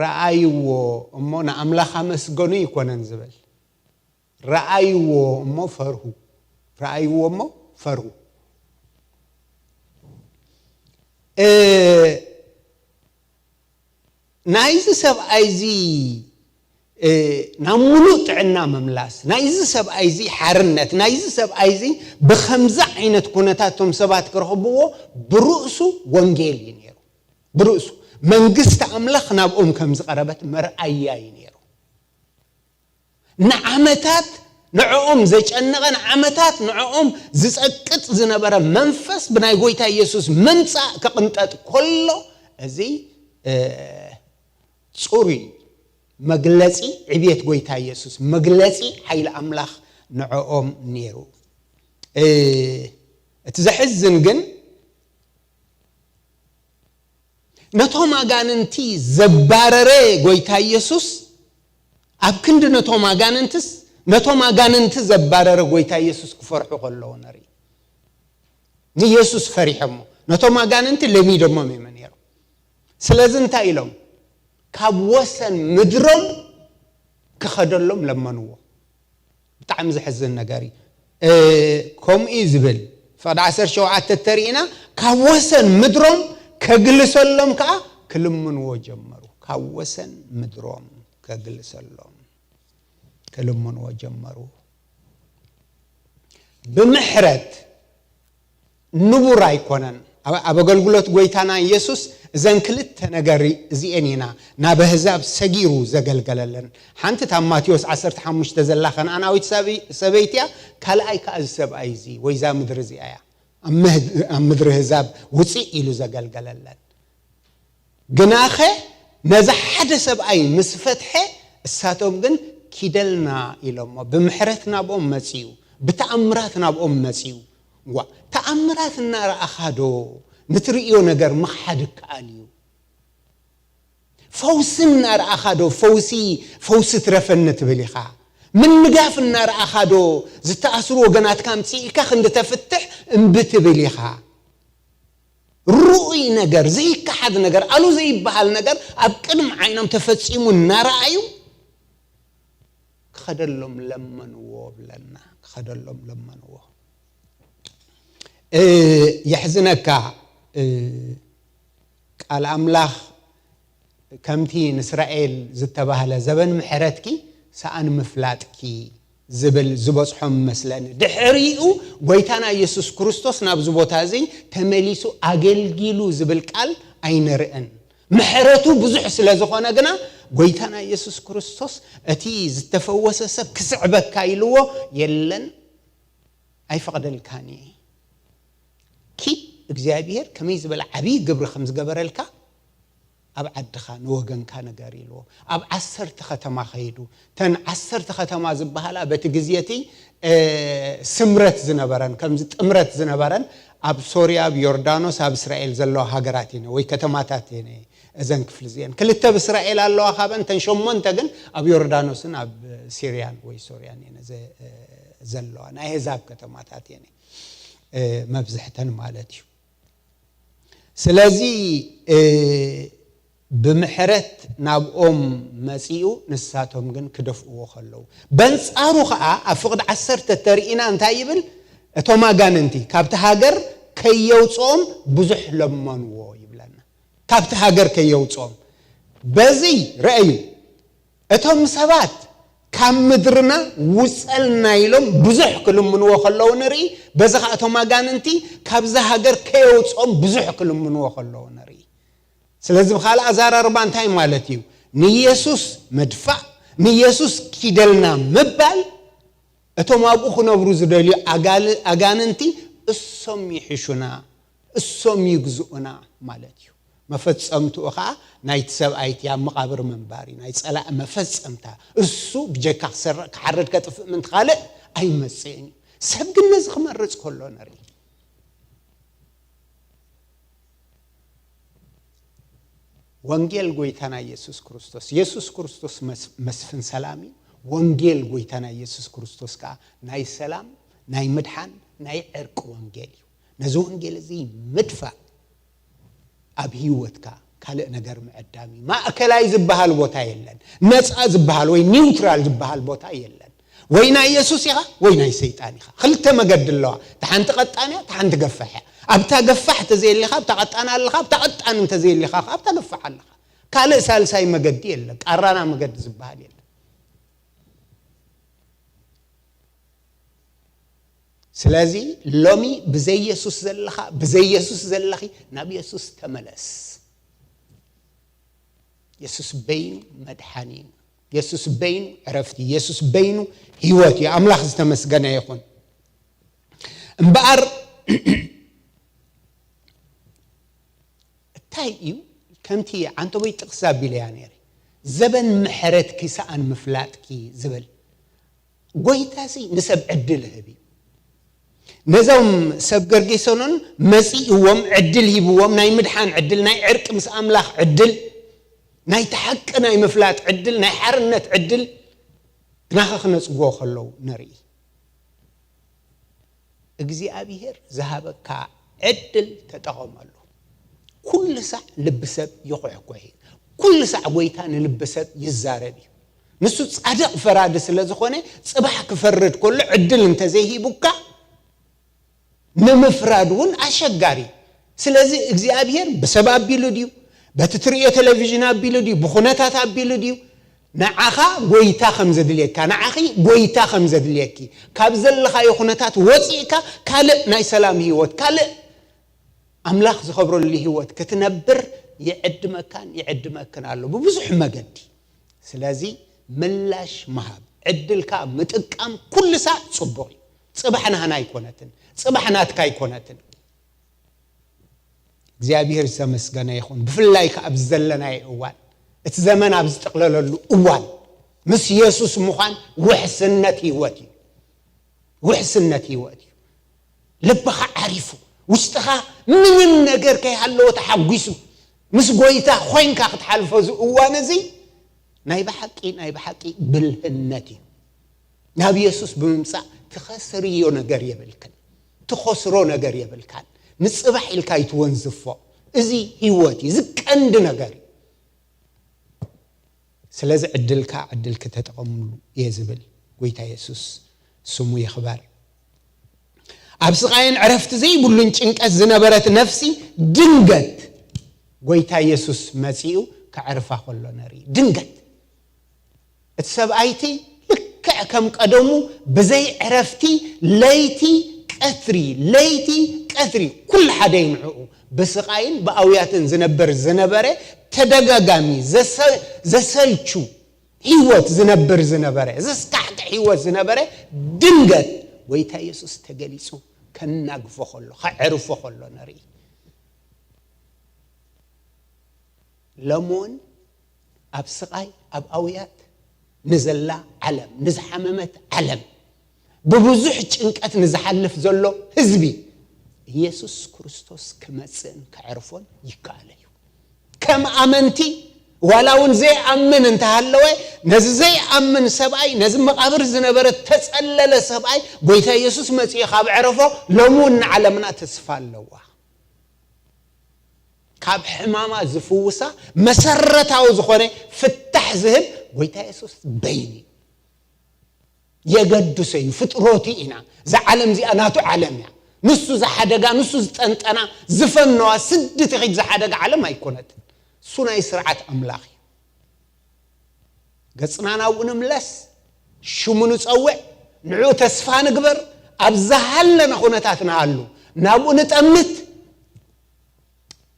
ረኣይዎ እሞ ንኣምላኽ ኣመስገኑ ኣይኮነን ዝብል። ረኣይዎ እሞ ፈርሁ። ረኣይዎ እሞ ፈርሁ። እ፣ ናይዚ ሰብኣይ እዚ፣ እ፣ ናብ ሙሉእ ጥዕና ምምላስ፣ ናይዚ ሰብኣይ እዚ ሓርነት፣ ናይዚ ሰብኣይ እዚ ብኸምዚ ዓይነት ኩነታት እቶም ሰባት ክረኽብዎ ብርእሱ ወንጌል እዩ ነይሩ። ብርእሱ መንግስቲ ኣምላኽ ናብኦም ከም ዝቐረበት መርኣያ እዩ ነይሩ። ንዓመታት ንዕኦም ዘጨነቐ፣ ንዓመታት ንዕኦም ዝጸቅጥ ዝነበረ መንፈስ ብናይ ጎይታ ኢየሱስ ምምጻእ ክቕንጠጥ ከሎ፣ እዚ፣ እ፣ ጽሩይ መግለጺ ዕብየት ጎይታ ኢየሱስ፣ መግለጺ ሓይሊ ኣምላኽ ንዕኦም ነይሩ። እ፣ እቲ ዘሕዝን ግን፣ ነቶም ኣጋንንቲ ዘባረረ ጎይታ ኢየሱስ፣ ኣብ ክንዲ ነቶም ኣጋንንትስ፣ ነቶም ኣጋንንቲ ዘባረረ ጎይታ ኢየሱስ ክፈርሑ ከለዉ ንርኢ። ንኢየሱስ ፈሪሖሞ፣ ነቶም ኣጋንንቲ ለሚዶሞም እዮም ነይሮም። ስለዚ እንታይ ኢሎም? ካብ ወሰን ምድሮም ክኸደሎም ለመንዎ። ብጣዕሚ ዘሕዝን ነገር እዩ። እ፣ ከምኡ እዩ ዝብል። ፍቕዲ ዓሰርተ ሸውዓተ እተሪእና፣ ካብ ወሰን ምድሮም ከግልሰሎም ከኣ ክልምንዎ ጀመሩ። ካብ ወሰን ምድሮም ከግልሰሎም ክልምንዎ ጀመሩ። ብምሕረት ንቡር ኣይኮነን። ኣብ፣ ኣብ ኣገልግሎት ጎይታና ኢየሱስ እዘን ክልተ ነገር እዚኤን ኢና ናብ ኣህዛብ ሰጊሩ ዘገልገለለን። ሓንቲ እታ ማቴዎስ ዓሰርተ ሓሙሽተ ዘላ ከነኣናዊት ሰበይ-፣ ሰበይቲ እያ። ካልኣይ ከኣ እዚ ሰብኣይ እዚ ወይ እዛ ምድሪ እዚኣ እያ። ኣብ ምህድ-፣ ኣብ ምድሪ ኣህዛብ ውፅእ ኢሉ ዘገልገለለን። ግናኸ ነዚ ሓደ ሰብኣይ ምስ ፈትሐ፣ እሳቶም ግን ኪደልና ኢሎሞ። ብምሕረት ናብኦም መጺኡ፣ ብተኣምራት ናብኦም መጺኡ። ዋ፣ ተኣምራት እናረኣኻ ዶ ንትርእዮ ነገር ምኽሓድ ይከኣል እዩ? ፈውሲ እናረኣኻ ዶ ፈውሲ፣ ፈውሲ ትረፈኒ ትብል ኢኻ? ምንጋፍ እናረኣኻ ዶ ዝተኣስሩ ወገናትካ ኣምጺእካ ክንዲ ተፍትሕ እምቢ ትብል ኢኻ? ርኡይ ነገር፣ ዘይከሓድ ነገር፣ ኣሉ ዘይበሃል ነገር ኣብ ቅድሚ ዓይኖም ተፈጺሙ እናረኣዩ ክኸደሎም ለመንዎ ብለና፣ ክኸደሎም ለመንዎ። እ፣ የሕዝነካ፣ እ፣ ቃል ኣምላኽ ከምቲ ንእስራኤል ዝተባህለ ዘበን ምሕረትኪ ሰኣን ምፍላጥኪ ዝብል ዝበጽሖም መስለኒ። ድሕሪኡ ጎይታና ኢየሱስ ክርስቶስ ናብዚ ቦታ እዚ ተመሊሱ ኣገልጊሉ ዝብል ቃል ኣይንርእን። ምሕረቱ ብዙሕ ስለ ዝኾነ ግና ጎይታና ኢየሱስ ክርስቶስ እቲ ዝተፈወሰ ሰብ ክስዕበካ ኢልዎ፣ የለን፣ ኣይፈቕደልካን እየ። ኪድ እግዚኣብሔር ከመይ ዝበለ ዓብዪ ግብሪ ከም ዝገበረልካ ኣብ ዓድኻ ንወገንካ ነገር ኢልዎ። ኣብ ዓሰርተ ከተማ ከይዱ፣ ተን ዓሰርተ ከተማ ዝበሃላ በቲ ግዜ እቲ ስምረት ዝነበረን ከምዚ ጥምረት ዝነበረን ኣብ ሶርያ፣ ኣብ ዮርዳኖስ፣ ኣብ እስራኤል ዘለዋ ሃገራት እየን ወይ ከተማታት እየን። እዘን ክፍሊ እዚአን ክልተ ብእስራኤል ኣለዋ፣ ካብአን ተን ሸሞንተ ግን ኣብ ዮርዳኖስን ኣብ ሲርያን ወይ ሶርያን እየን ዘለዋ፣ ናይ ኣህዛብ ከተማታት እየን መብዝሕተን ማለት እዩ። ስለዚ ብምሕረት ናብኦም መጺኡ፣ ንሳቶም ግን ክደፍእዎ ከለዉ። በንጻሩ ኸኣ ኣብ ፍቕዲ ዓሰርተ ተርኢና እንታይ ይብል? እቶም ኣጋንንቲ ካብቲ ሃገር ከየውጽኦም ብዙሕ ለመንዎ ይብለና። ካብቲ ሃገር ከየውጽኦም። በዚ ረኣዩ፣ እቶም ሰባት ካብ ምድርና ውጸልና ኢሎም ብዙሕ ክልምንዎ ከለዉ ንርኢ። በዚ ኸኣ እቶም ኣጋንንቲ ካብዛ ሃገር ከየውጽኦም ብዙሕ ክልምንዎ ከለዉ ንርኢ። ስለዚ ብኻልእ ኣዘራርባ እንታይ ማለት እዩ? ንየሱስ ምድፋእ፣ ንየሱስ ኪደልና ምባል፣ እቶም ኣብኡ ክነብሩ ዝደልዩ ኣጋል-፣ ኣጋንንቲ እሶም ይሕሹና፣ እሶም ይግዝኡና ማለት እዩ። መፈጸምትኡ ኸኣ ናይቲ ሰብኣይቲ ኣብ መቓብር ምንባር እዩ። ናይ ጸላእ መፈጸምታ እሱ ብጀካ ክሰርቕ ክሓርድ ከጥፍእ ምንቲ ካልእ ኣይመጽእን እዩ። ሰብ ግን ነዚ ክመርጽ ከሎ ንርኢ። ወንጌል ጎይታና ኢየሱስ ክርስቶስ፣ ኢየሱስ ክርስቶስ መስ-፣ መስፍን ሰላም እዩ። ወንጌል ጎይታና ኢየሱስ ክርስቶስ ከኣ ናይ ሰላም፣ ናይ ምድሓን፣ ናይ ዕርቂ ወንጌል እዩ። ነዚ ወንጌል እዚ ምድፋእ ኣብ ህይወትካ ካልእ ነገር ምዕዳም እዩ። ማእከላይ ዝበሃል ቦታ የለን። ነጻ ዝበሃል ወይ ኒውትራል ዝበሃል ቦታ የለን። ወይ ናይ የሱስ ኢኻ ወይ ናይ ሰይጣን ኢኻ። ክልተ መገዲ ኣለዋ። እታ ሓንቲ ቀጣን እያ፣ እታ ሓንቲ ገፋሕ እያ። ኣብታ ገፋሕ ተዘየሊኻ ኣብታ ቀጣን ኣለኻ፣ ኣብታ ቀጣን እንተዘየሊኻ ከኣ ኣብታ ገፋሕ ኣለኻ። ካልእ ሳልሳይ መገዲ የለን። ቃራና መገዲ ዝበሃል የለን። ስለዚ ሎሚ ብዘይ የሱስ ዘለኻ፣ ብዘይ የሱስ ዘለኺ ናብ የሱስ ተመለስ። የሱስ በይኑ መድሓኒ እዩ። የሱስ በይኑ ዕረፍቲ፣ የሱስ በይኑ ህይወት እዩ። ኣምላኽ ዝተመስገነ ይኹን። እምበኣር እንታይ እዩ? ከምቲ ዓንተቦይ ጥቕስ ኣቢለያ ነይረ፣ ዘበን ምሕረትኪ ሰኣን ምፍላጥኪ ዝብል። ጎይታሲ ንሰብ ዕድል ህብ እዩ። ነዞም ሰብ ገርጌሶኖን መጺእዎም፣ ዕድል ሂብዎም፣ ናይ ምድሓን ዕድል፣ ናይ ዕርቂ ምስ ኣምላኽ ዕድል፣ ናይ ተሓቂ ናይ ምፍላጥ ዕድል፣ ናይ ሓርነት ዕድል ግናኸ ክነጽግዎ ከለዉ ንርኢ። እግዚኣብሔር ዝሃበካ ዕድል ተጠቐመሉ። ኩሉ ሳዕ ልቢ ሰብ ይኹሕኩሕ እዩ። ኩሉ ሳዕ ጎይታ ንልቢ ሰብ ይዛረብ እዩ። ንሱ ጻድቕ ፈራዲ ስለ ዝኾነ፣ ጽባሕ ክፈርድ ከሎ ዕድል እንተዘይሂቡካ፣ ንምፍራድ እውን ኣሸጋሪ። ስለዚ እግዚኣብሔር ብሰብ ኣቢሉ ድዩ? በቲ ትርእዮ ቴሌቪዥን ኣቢሉ ድዩ? ብኹነታት ኣቢሉ ድዩ? ንዓኻ ጎይታ ከም ዘድልየካ፣ ንዓኺ ጎይታ ከም ዘድልየኪ፣ ካብ ዘለኻዮ ኩነታት ወፂእካ ካልእ ናይ ሰላም ህይወት፣ ካልእ ኣምላኽ ዝኸብረሉ ህይወት ክትነብር ይዕድመካን ይዕድመክን ኣሎ ብብዙሕ መገዲ። ስለዚ ምላሽ ምሃብ፣ ዕድልካ ምጥቃም ኩሉ ሳዕ ጽቡቕ እዩ። ጽባሕ ናህና ኣይኮነትን፣ ጽባሕ ናትካ ኣይኮነትን። እግዚኣብሔር ዝተመስገነ ይኹን። ብፍላይ ከኣ ኣብዚ ዘለናዮ እዋን፣ እቲ ዘመን ኣብ ዝጥቕለለሉ እዋን፣ ምስ የሱስ ምዃን ውሕስነት ህይወት እዩ። ውሕስነት ህይወት እዩ። ልብኻ ዓሪፉ፣ ውሽጥኻ ምንም ነገር ከይሃለዎ ተሓጒሱ፣ ምስ ጎይታ ኮይንካ ክትሓልፎ እዚ እዋን እዚ ናይ ብሓቂ፣ ናይ ብሓቂ ብልህነት እዩ። ናብ የሱስ ብምምጻእ ትኸስርዮ ነገር የብልክን። ትኸስሮ ነገር የብልካን። ንጽባሕ ኢልካ ኣይትወንዝፎ። እዚ ህይወት እዩ። እዚ ቀንዲ ነገር እዩ። ስለዚ ዕድልካ፣ ዕድልኪ ተጠቐምሉ እየ ዝብል። ጎይታ የሱስ ስሙ ይኽበር። ኣብ ስቓይን ዕረፍቲ ዘይብሉን ጭንቀት ዝነበረት ነፍሲ ድንገት ጎይታ የሱስ መጺኡ ከዕርፋ ከሎ ንርኢ። ድንገት። እቲ ሰብኣይቲ ልክዕ ከም ቀደሙ ብዘይ ዕረፍቲ ለይቲ ቀትሪ፣ ለይቲ ቀትሪ፣ ኩሉ ሓደ እዩ ንዕኡ። ብስቓይን ብኣውያትን ዝነበር ዝነበረ፣ ተደጋጋሚ፣ ዘሰ-፣ ዘሰልቹ ህይወት ዝነብር ዝነበረ፣ ዘስካሕክሕ ህይወት ዝነበረ፣ ድንገት ጎይታ የሱስ ተገሊጹ ከናግፎ ከሎ፣ ከዕርፎ ከሎ ንርኢ። ሎሚ እውን ኣብ ስቓይ፣ ኣብ ኣውያት ንዘላ ዓለም፣ ንዝሓመመት ዓለም፣ ብብዙሕ ጭንቀት ንዝሓልፍ ዘሎ ህዝቢ፣ ኢየሱስ ክርስቶስ ክመጽእን ከዕርፎን ይከኣል እዩ። ከም ኣመንቲ፣ ዋላ እውን ዘይኣምን እንተሃለወ፣ ነዚ ዘይኣምን ሰብኣይ፣ ነዚ መቓብር ዝነበረ ተጸለለ ሰብኣይ፣ ጎይታ ኢየሱስ መጺኡ ካብ ዕረፎ፣ ሎሚ እውን ንዓለምና ተስፋ ኣለዋ። ካብ ሕማማ ዝፍውሳ፣ መሰረታዊ ዝኾነ ፍታሕ ዝህብ ጎይታ ኢየሱስ በይኑ እዩ። የገድሶ እዩ። ፍጥረቱ ኢና። እዛ ዓለም እዚኣ ናቱ ዓለም እያ። ንሱ ዝሓደጋ፣ ንሱ ዝጠንጠና፣ ዝፈነዋ፣ ስዲ ትኺድ ዝሓደጋ ዓለም ኣይኮነትን። እሱ ናይ ስርዓት ኣምላኽ እዩ። ገጽና ናብኡ ንምለስ፣ ሽሙ ንጸውዕ፣ ንዕኡ ተስፋ ንግበር። ኣብ ዝሃለነ ኩነታት ንሃሉ፣ ናብኡ ንጠምት።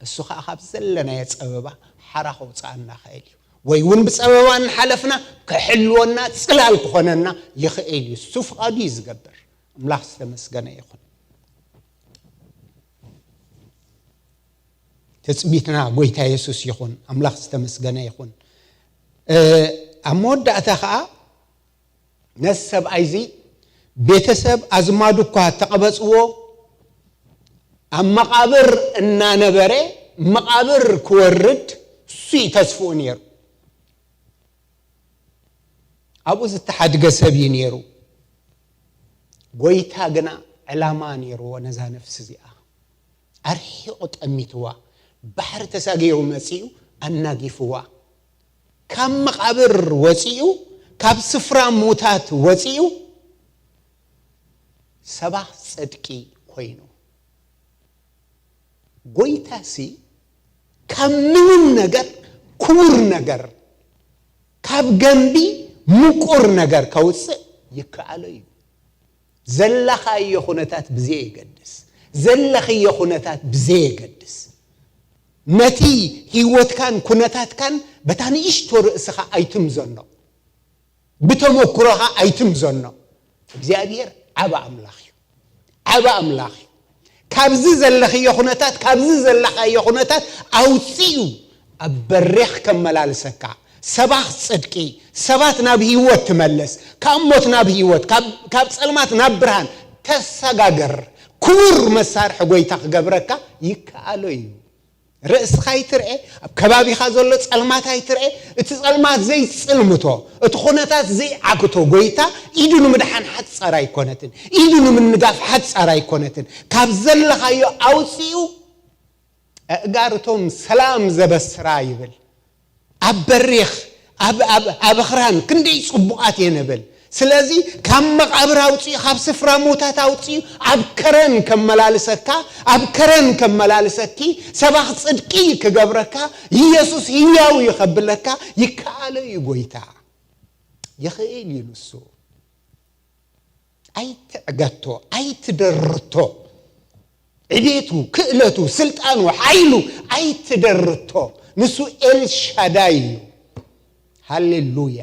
እሱ ኸኣ ካብ ዘለናዮ ጸበባ ሓራ ከውጽኣና ኽእል እዩ። ወይ እውን ብጸበባ እናሓለፍና ክሕልወና፣ ጽላል ክኾነና ይኽእል እዩ። እሱ ፍቓዱ እዩ ዝገብር። ኣምላኽ ዝተመስገነ ይኹን። ትጽቢትና ጎይታ የሱስ ይኹን። ኣምላኽ ዝተመስገነ ይኹን። እ፣ ኣብ መወዳእታ ኸኣ ነዚ ሰብኣይ እዚ ቤተሰብ ኣዝማዱ እኳ ተቐበጽዎ፣ ኣብ መቓብር እናነበረ፣ መቓብር ክወርድ እሱ እዩ ተስፍኡ ነይሩ። ኣብኡ ዝተሓድገ ሰብ እዩ ነይሩ። ጎይታ ግና ዕላማ ነይርዎ ነዛ ነፍሲ እዚኣ። ኣርሒቑ ጠሚትዋ፣ ባሕሪ ተሳጊሩ መጺኡ ኣናጊፍዋ። ካብ መቓብር ወጺኡ፣ ካብ ስፍራ ሙታት ወጺኡ፣ ሰባኽ ጽድቂ ኮይኑ። ጎይታሲ ካብ ምንም ነገር ክቡር ነገር፣ ካብ ገንቢ ምቁር ነገር ከውጽእ ይከኣሎ እዩ። ዘለኻዮ ኩነታት ብዘየገድስ፣ ዘለኽዮ ኩነታት ብዘየገድስ፣ ነቲ ህይወትካን ኩነታትካን በታ ንእሽቶ ርእስኻ ኣይትምዘኖ። ብተመኩሮኻ ኣይትምዘኖ። እግዚኣብሔር ዓቢ ኣምላኽ እዩ። ዓቢ ኣምላኽ እዩ። ካብዚ ዘለኽዮ ኩነታት፣ ካብዚ ዘለኻዮ ኩነታት ኣውጺኡ ኣብ በሬኽ ከመላልሰካ፣ ሰባኽ ጽድቂ፣ ሰባት ናብ ህይወት ትመልስ፣ ካብ ሞት ናብ ህይወት፣ ካብ፣ ካብ ጸልማት ናብ ብርሃን ተሰጋገር፣ ክቡር መሳርሒ ጎይታ ክገብረካ ይከኣሎ እዩ። ርእስኻ ኣይትርኤ፣ ኣብ ከባቢኻ ዘሎ ጸልማት ኣይትርኤ። እቲ ጸልማት ዘይጽልምቶ፣ እቲ ኩነታት ዘይዓግቶ ጎይታ ኢዱ ንምድሓን ሓጻር ኣይኮነትን፣ ኢዱ ንምንጋፍ ሓጻር ኣይኮነትን። ካብ ዘለኻዮ ኣውጺኡ፣ ኣእጋር እቶም ሰላም ዘበስራ ይብል። ኣብ በሪኽ፣ ኣብ፣ ኣብ፣ ኣብ ኣኽራን ክንደይ ጽቡቓት እየ ንብል። ስለዚ ካብ መቓብር ኣውጺኡ፣ ካብ ስፍራ ሞታት ኣውጺኡ ኣብ ከረን ከመላልሰካ፣ ኣብ ከረን ከመላልሰኪ፣ ሰባኽ ጽድቂ ክገብረካ፣ ኢየሱስ ህያው እዩ ከብለካ ይከኣሎ እዩ ጎይታ። ይኽእል እዩ ንሱ። ኣይትዕገቶ፣ ኣይትደርቶ። ዕቤቱ፣ ክእለቱ፣ ስልጣኑ፣ ሓይሉ ኣይትደርቶ። ንሱ ኤልሻዳይ እዩ። ሃሌሉያ።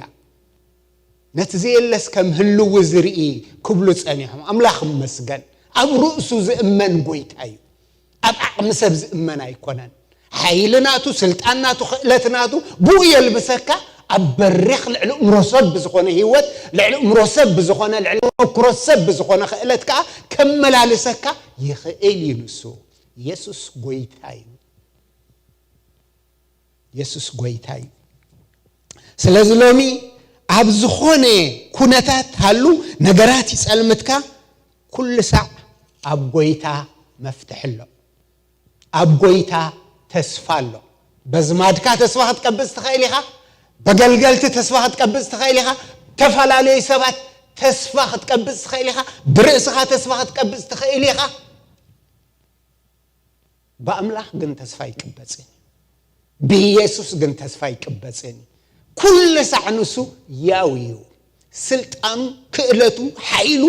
ነቲ ዘየለስ ከም ህልው ዝርኢ ክብሉ ጸኒሖም። ኣምላኽ ይመስገን። ኣብ ርእሱ ዝእመን ጎይታ እዩ። ኣብ ዓቕሚ ሰብ ዝእመን ኣይኮነን። ሓይሊ ናቱ፣ ስልጣን ናቱ፣ ክእለት ናቱ ብኡ የልብሰካ። ኣብ በሪኽ ልዕሊ እምሮ ሰብ ብዝኾነ ህይወት፣ ልዕሊ እምሮ ሰብ ብዝኾነ፣ ልዕሊ ተመክሮ ሰብ ብዝኾነ ክእለት ከኣ ከመላልሰካ ይኽእል እዩ ንሱ። የሱስ ጎይታ እዩ። የሱስ ጎይታ እዩ። ስለዚ ሎሚ ኣብ ዝኾነ ኩነታት ሃሉ፣ ነገራት ይጸልምትካ፣ ኩሉ ሳዕ ኣብ ጎይታ መፍትሒ ኣሎ። ኣብ ጎይታ ተስፋ ኣሎ። በዝማድካ ተስፋ ክትቀብጽ ትኽእል ኢኻ። በገልገልቲ ተስፋ ክትቀብጽ ትኽእል ኢኻ። ተፈላለዩ ሰባት ተስፋ ክትቀብጽ ትኽእል ኢኻ። ብርእስኻ ተስፋ ክትቀብጽ ትኽእል ኢኻ። ብኣምላኽ ግን ተስፋ ኣይቅበጽን እዩ። ብኢየሱስ ግን ተስፋ ኣይቅበጽን እዩ። ኩሉ ሳዕ ንሱ ያው እዩ። ስልጣኑ፣ ክእለቱ፣ ሓይሉ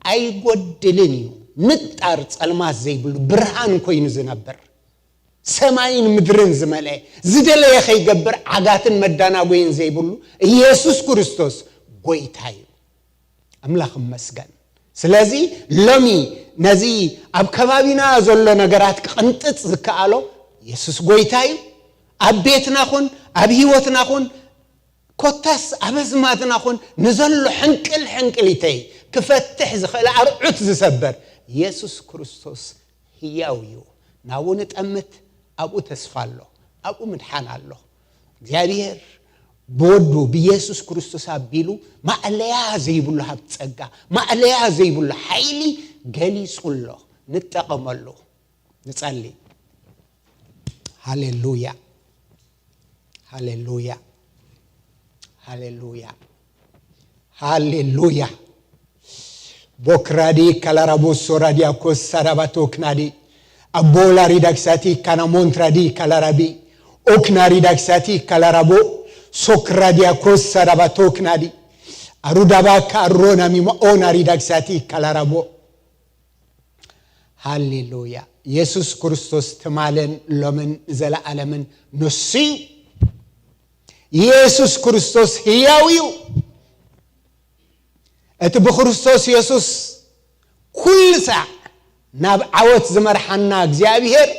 ኣይጎድልን እዩ። ንጣር ጸልማት ዘይብሉ ብርሃን ኮይኑ ዝነብር፣ ሰማይን ምድርን ዝመልአ፣ ዝደለየ ከይገብር ዓጋትን መዳናጎይን ዘይብሉ ኢየሱስ ክርስቶስ ጎይታ እዩ። ኣምላኽ እመስገን። ስለዚ ሎሚ ነዚ ኣብ ከባቢና ዘሎ ነገራት ክቕንጥጥ ዝከኣሎ የሱስ ጎይታ እዩ። ኣብ ቤትና ኹን ኣብ ህይወትና ኹን ኮታስ ኣብ ኣዝማድና ኹን ንዘሎ ሕንቅል ሕንቅሊተይ ክፈትሕ ዝኽእል ኣርዑት ዝሰበር የሱስ ክርስቶስ ህያው እዩ። ናብኡ ንጠምት፣ ኣብኡ ተስፋ ኣሎ፣ ኣብኡ ምድሓን ኣሎ። እግዚኣብሔር ብወዱ ብየሱስ ክርስቶስ ኣቢሉ ማእለያ ዘይብሉ ሃብቲ ጸጋ፣ ማእለያ ዘይብሉ ሓይሊ ገሊጹ ኣሎ። ንጠቐመሉ። ንጸሊ። ሃሌሉያ፣ ሃሌሉያ፣ ሃሌሉያ፣ ሃሌሉያ። ቦክራዲ ካላራቦ ሶራዲያ ኮሳራባቶ ክናዲ ኣቦላ ሪዳክሳቲ ካና ሞንትራዲ ካላራቢ ኦክና ሪዳክሳቲ ካላራቦ ሶክራዲያ ኮሳራባቶ ክናዲ ኣሩዳባ ካሮና ሚማ ኦና ሪዳክሳቲ ካላራቦ። ሃሌሉያ። የሱስ ክርስቶስ ትማልን ሎምን ዘለዓለምን ንሱ እዩ። የሱስ ክርስቶስ ህያው እዩ። እቲ ብክርስቶስ የሱስ ኩሉ ሳዕ ናብ ዓወት ዝመርሓና እግዚኣብሔር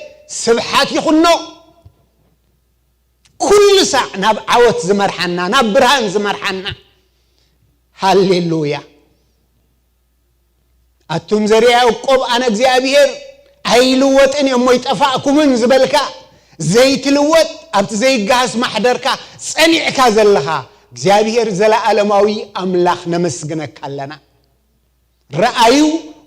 ስብሓት ይኹኖ። ኩሉ ሳዕ ናብ ዓወት ዝመርሓና፣ ናብ ብርሃን ዝመርሓና። ሃሌሉያ። ኣቱም ዘርያ ያዕቆብ ኣነ እግዚኣብሔር ኣይልወጥን እየ እሞ ይጠፋእኩምን ዝበልካ ዘይትልወጥ ኣብቲ ዘይገሃስ ማሕደርካ ጸኒዕካ ዘለኻ እግዚኣብሔር ዘለዓለማዊ ኣምላኽ ነመስግነካ ኣለና። ረኣዩ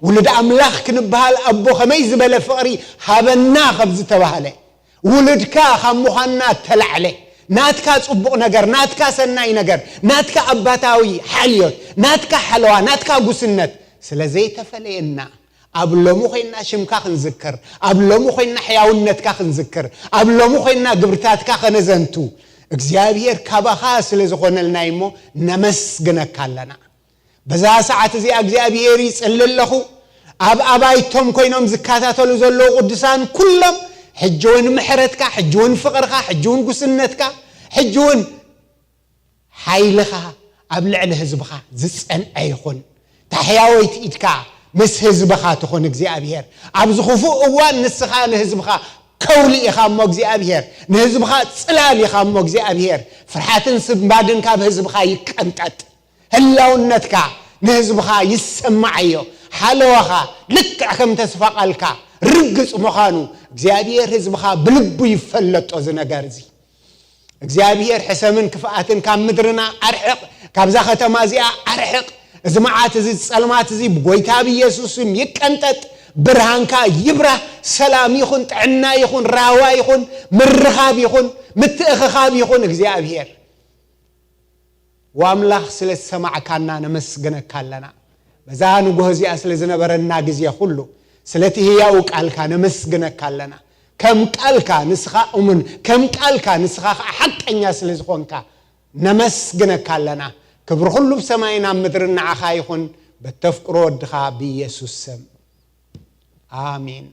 ውሉድ ኣምላኽ ክንበሃል ኣቦ ከመይ ዝበለ ፍቕሪ ሃበና ከብ ዝተባህለ ውሉድካ ካብ ምዃንና እተላዕለ ናትካ ጽቡቕ ነገር ናትካ ሰናይ ነገር ናትካ ኣባታዊ ሓልዮት ናትካ ሓለዋ ናትካ ጉስነት ስለ ዘይተፈለየና ኣብ ሎሚ ኮይና ሽምካ ክንዝክር ኣብ ሎሚ ኮይና ሕያውነትካ ክንዝክር ኣብ ሎሚ ኮይና ግብርታትካ ከነዘንቱ እግዚኣብሔር ካባኻ ስለ ዝኾነልና እሞ ነመስግነካ ኣለና። በዛ ሰዓት እዚኣ እግዚኣብሔር ይጽሊ ኣለኹ። ኣብ ኣባይቶም ኮይኖም ዝከታተሉ ዘለዉ ቅዱሳን ኩሎም ሕጂ እውን ምሕረትካ፣ ሕጂ እውን ፍቕርካ፣ ሕጂ እውን ጉስነትካ፣ ሕጂ እውን ሓይልኻ ኣብ ልዕሊ ህዝብኻ ዝጸንዐ ይኹን። ታሕያወይቲ ኢድካ ምስ ህዝብኻ ትኹን እግዚኣብሔር። ኣብዚ ክፉእ እዋን ንስኻ ንህዝብኻ ከውሊ ኢኻ እሞ እግዚኣብሔር፣ ንህዝብኻ ጽላል ኢኻ እሞ እግዚኣብሔር። ፍርሓትን ስንባድን ካብ ህዝብኻ ይቀንጠጥ። ህላውነትካ ንህዝብኻ ይሰማዓዮ። ሓለዋኻ ልክዕ ከም ተስፋ ቃልካ ርግጽ ምዃኑ እግዚኣብሔር ህዝብኻ ብልቡ ይፈለጦ እዚ ነገር እዚ። እግዚኣብሔር ሕሰምን ክፍኣትን ካብ ምድርና ኣርሕቕ፣ ካብዛ ከተማ እዚኣ ኣርሕቕ። እዚ መዓት እዚ ጸልማት እዚ ብጎይታ ብኢየሱስ ስም ይቀንጠጥ። ብርሃንካ ይብራህ። ሰላም ይኹን፣ ጥዕና ይኹን፣ ራህዋ ይኹን፣ ምርኻብ ይኹን፣ ምትእኽኻብ ይኹን እግዚኣብሔር ወኣምላኽ ስለ ዝሰማዕካና ነመስግነካ ኣለና። በዛ ንጎሆ እዚኣ ስለ ዝነበረና ግዜ ኩሉ ስለቲ ህያው ቃልካ ነመስግነካ ኣለና። ከም ቃልካ ንስኻ እሙን፣ ከም ቃልካ ንስኻ ከዓ ሓቀኛ ስለ ዝኾንካ ነመስግነካ ኣለና። ክብሪ ኩሉ ብሰማይን ኣብ ምድርን ንዓኻ ይኹን በተፍቅሮ ወድኻ ብኢየሱስ ስም ኣሜን።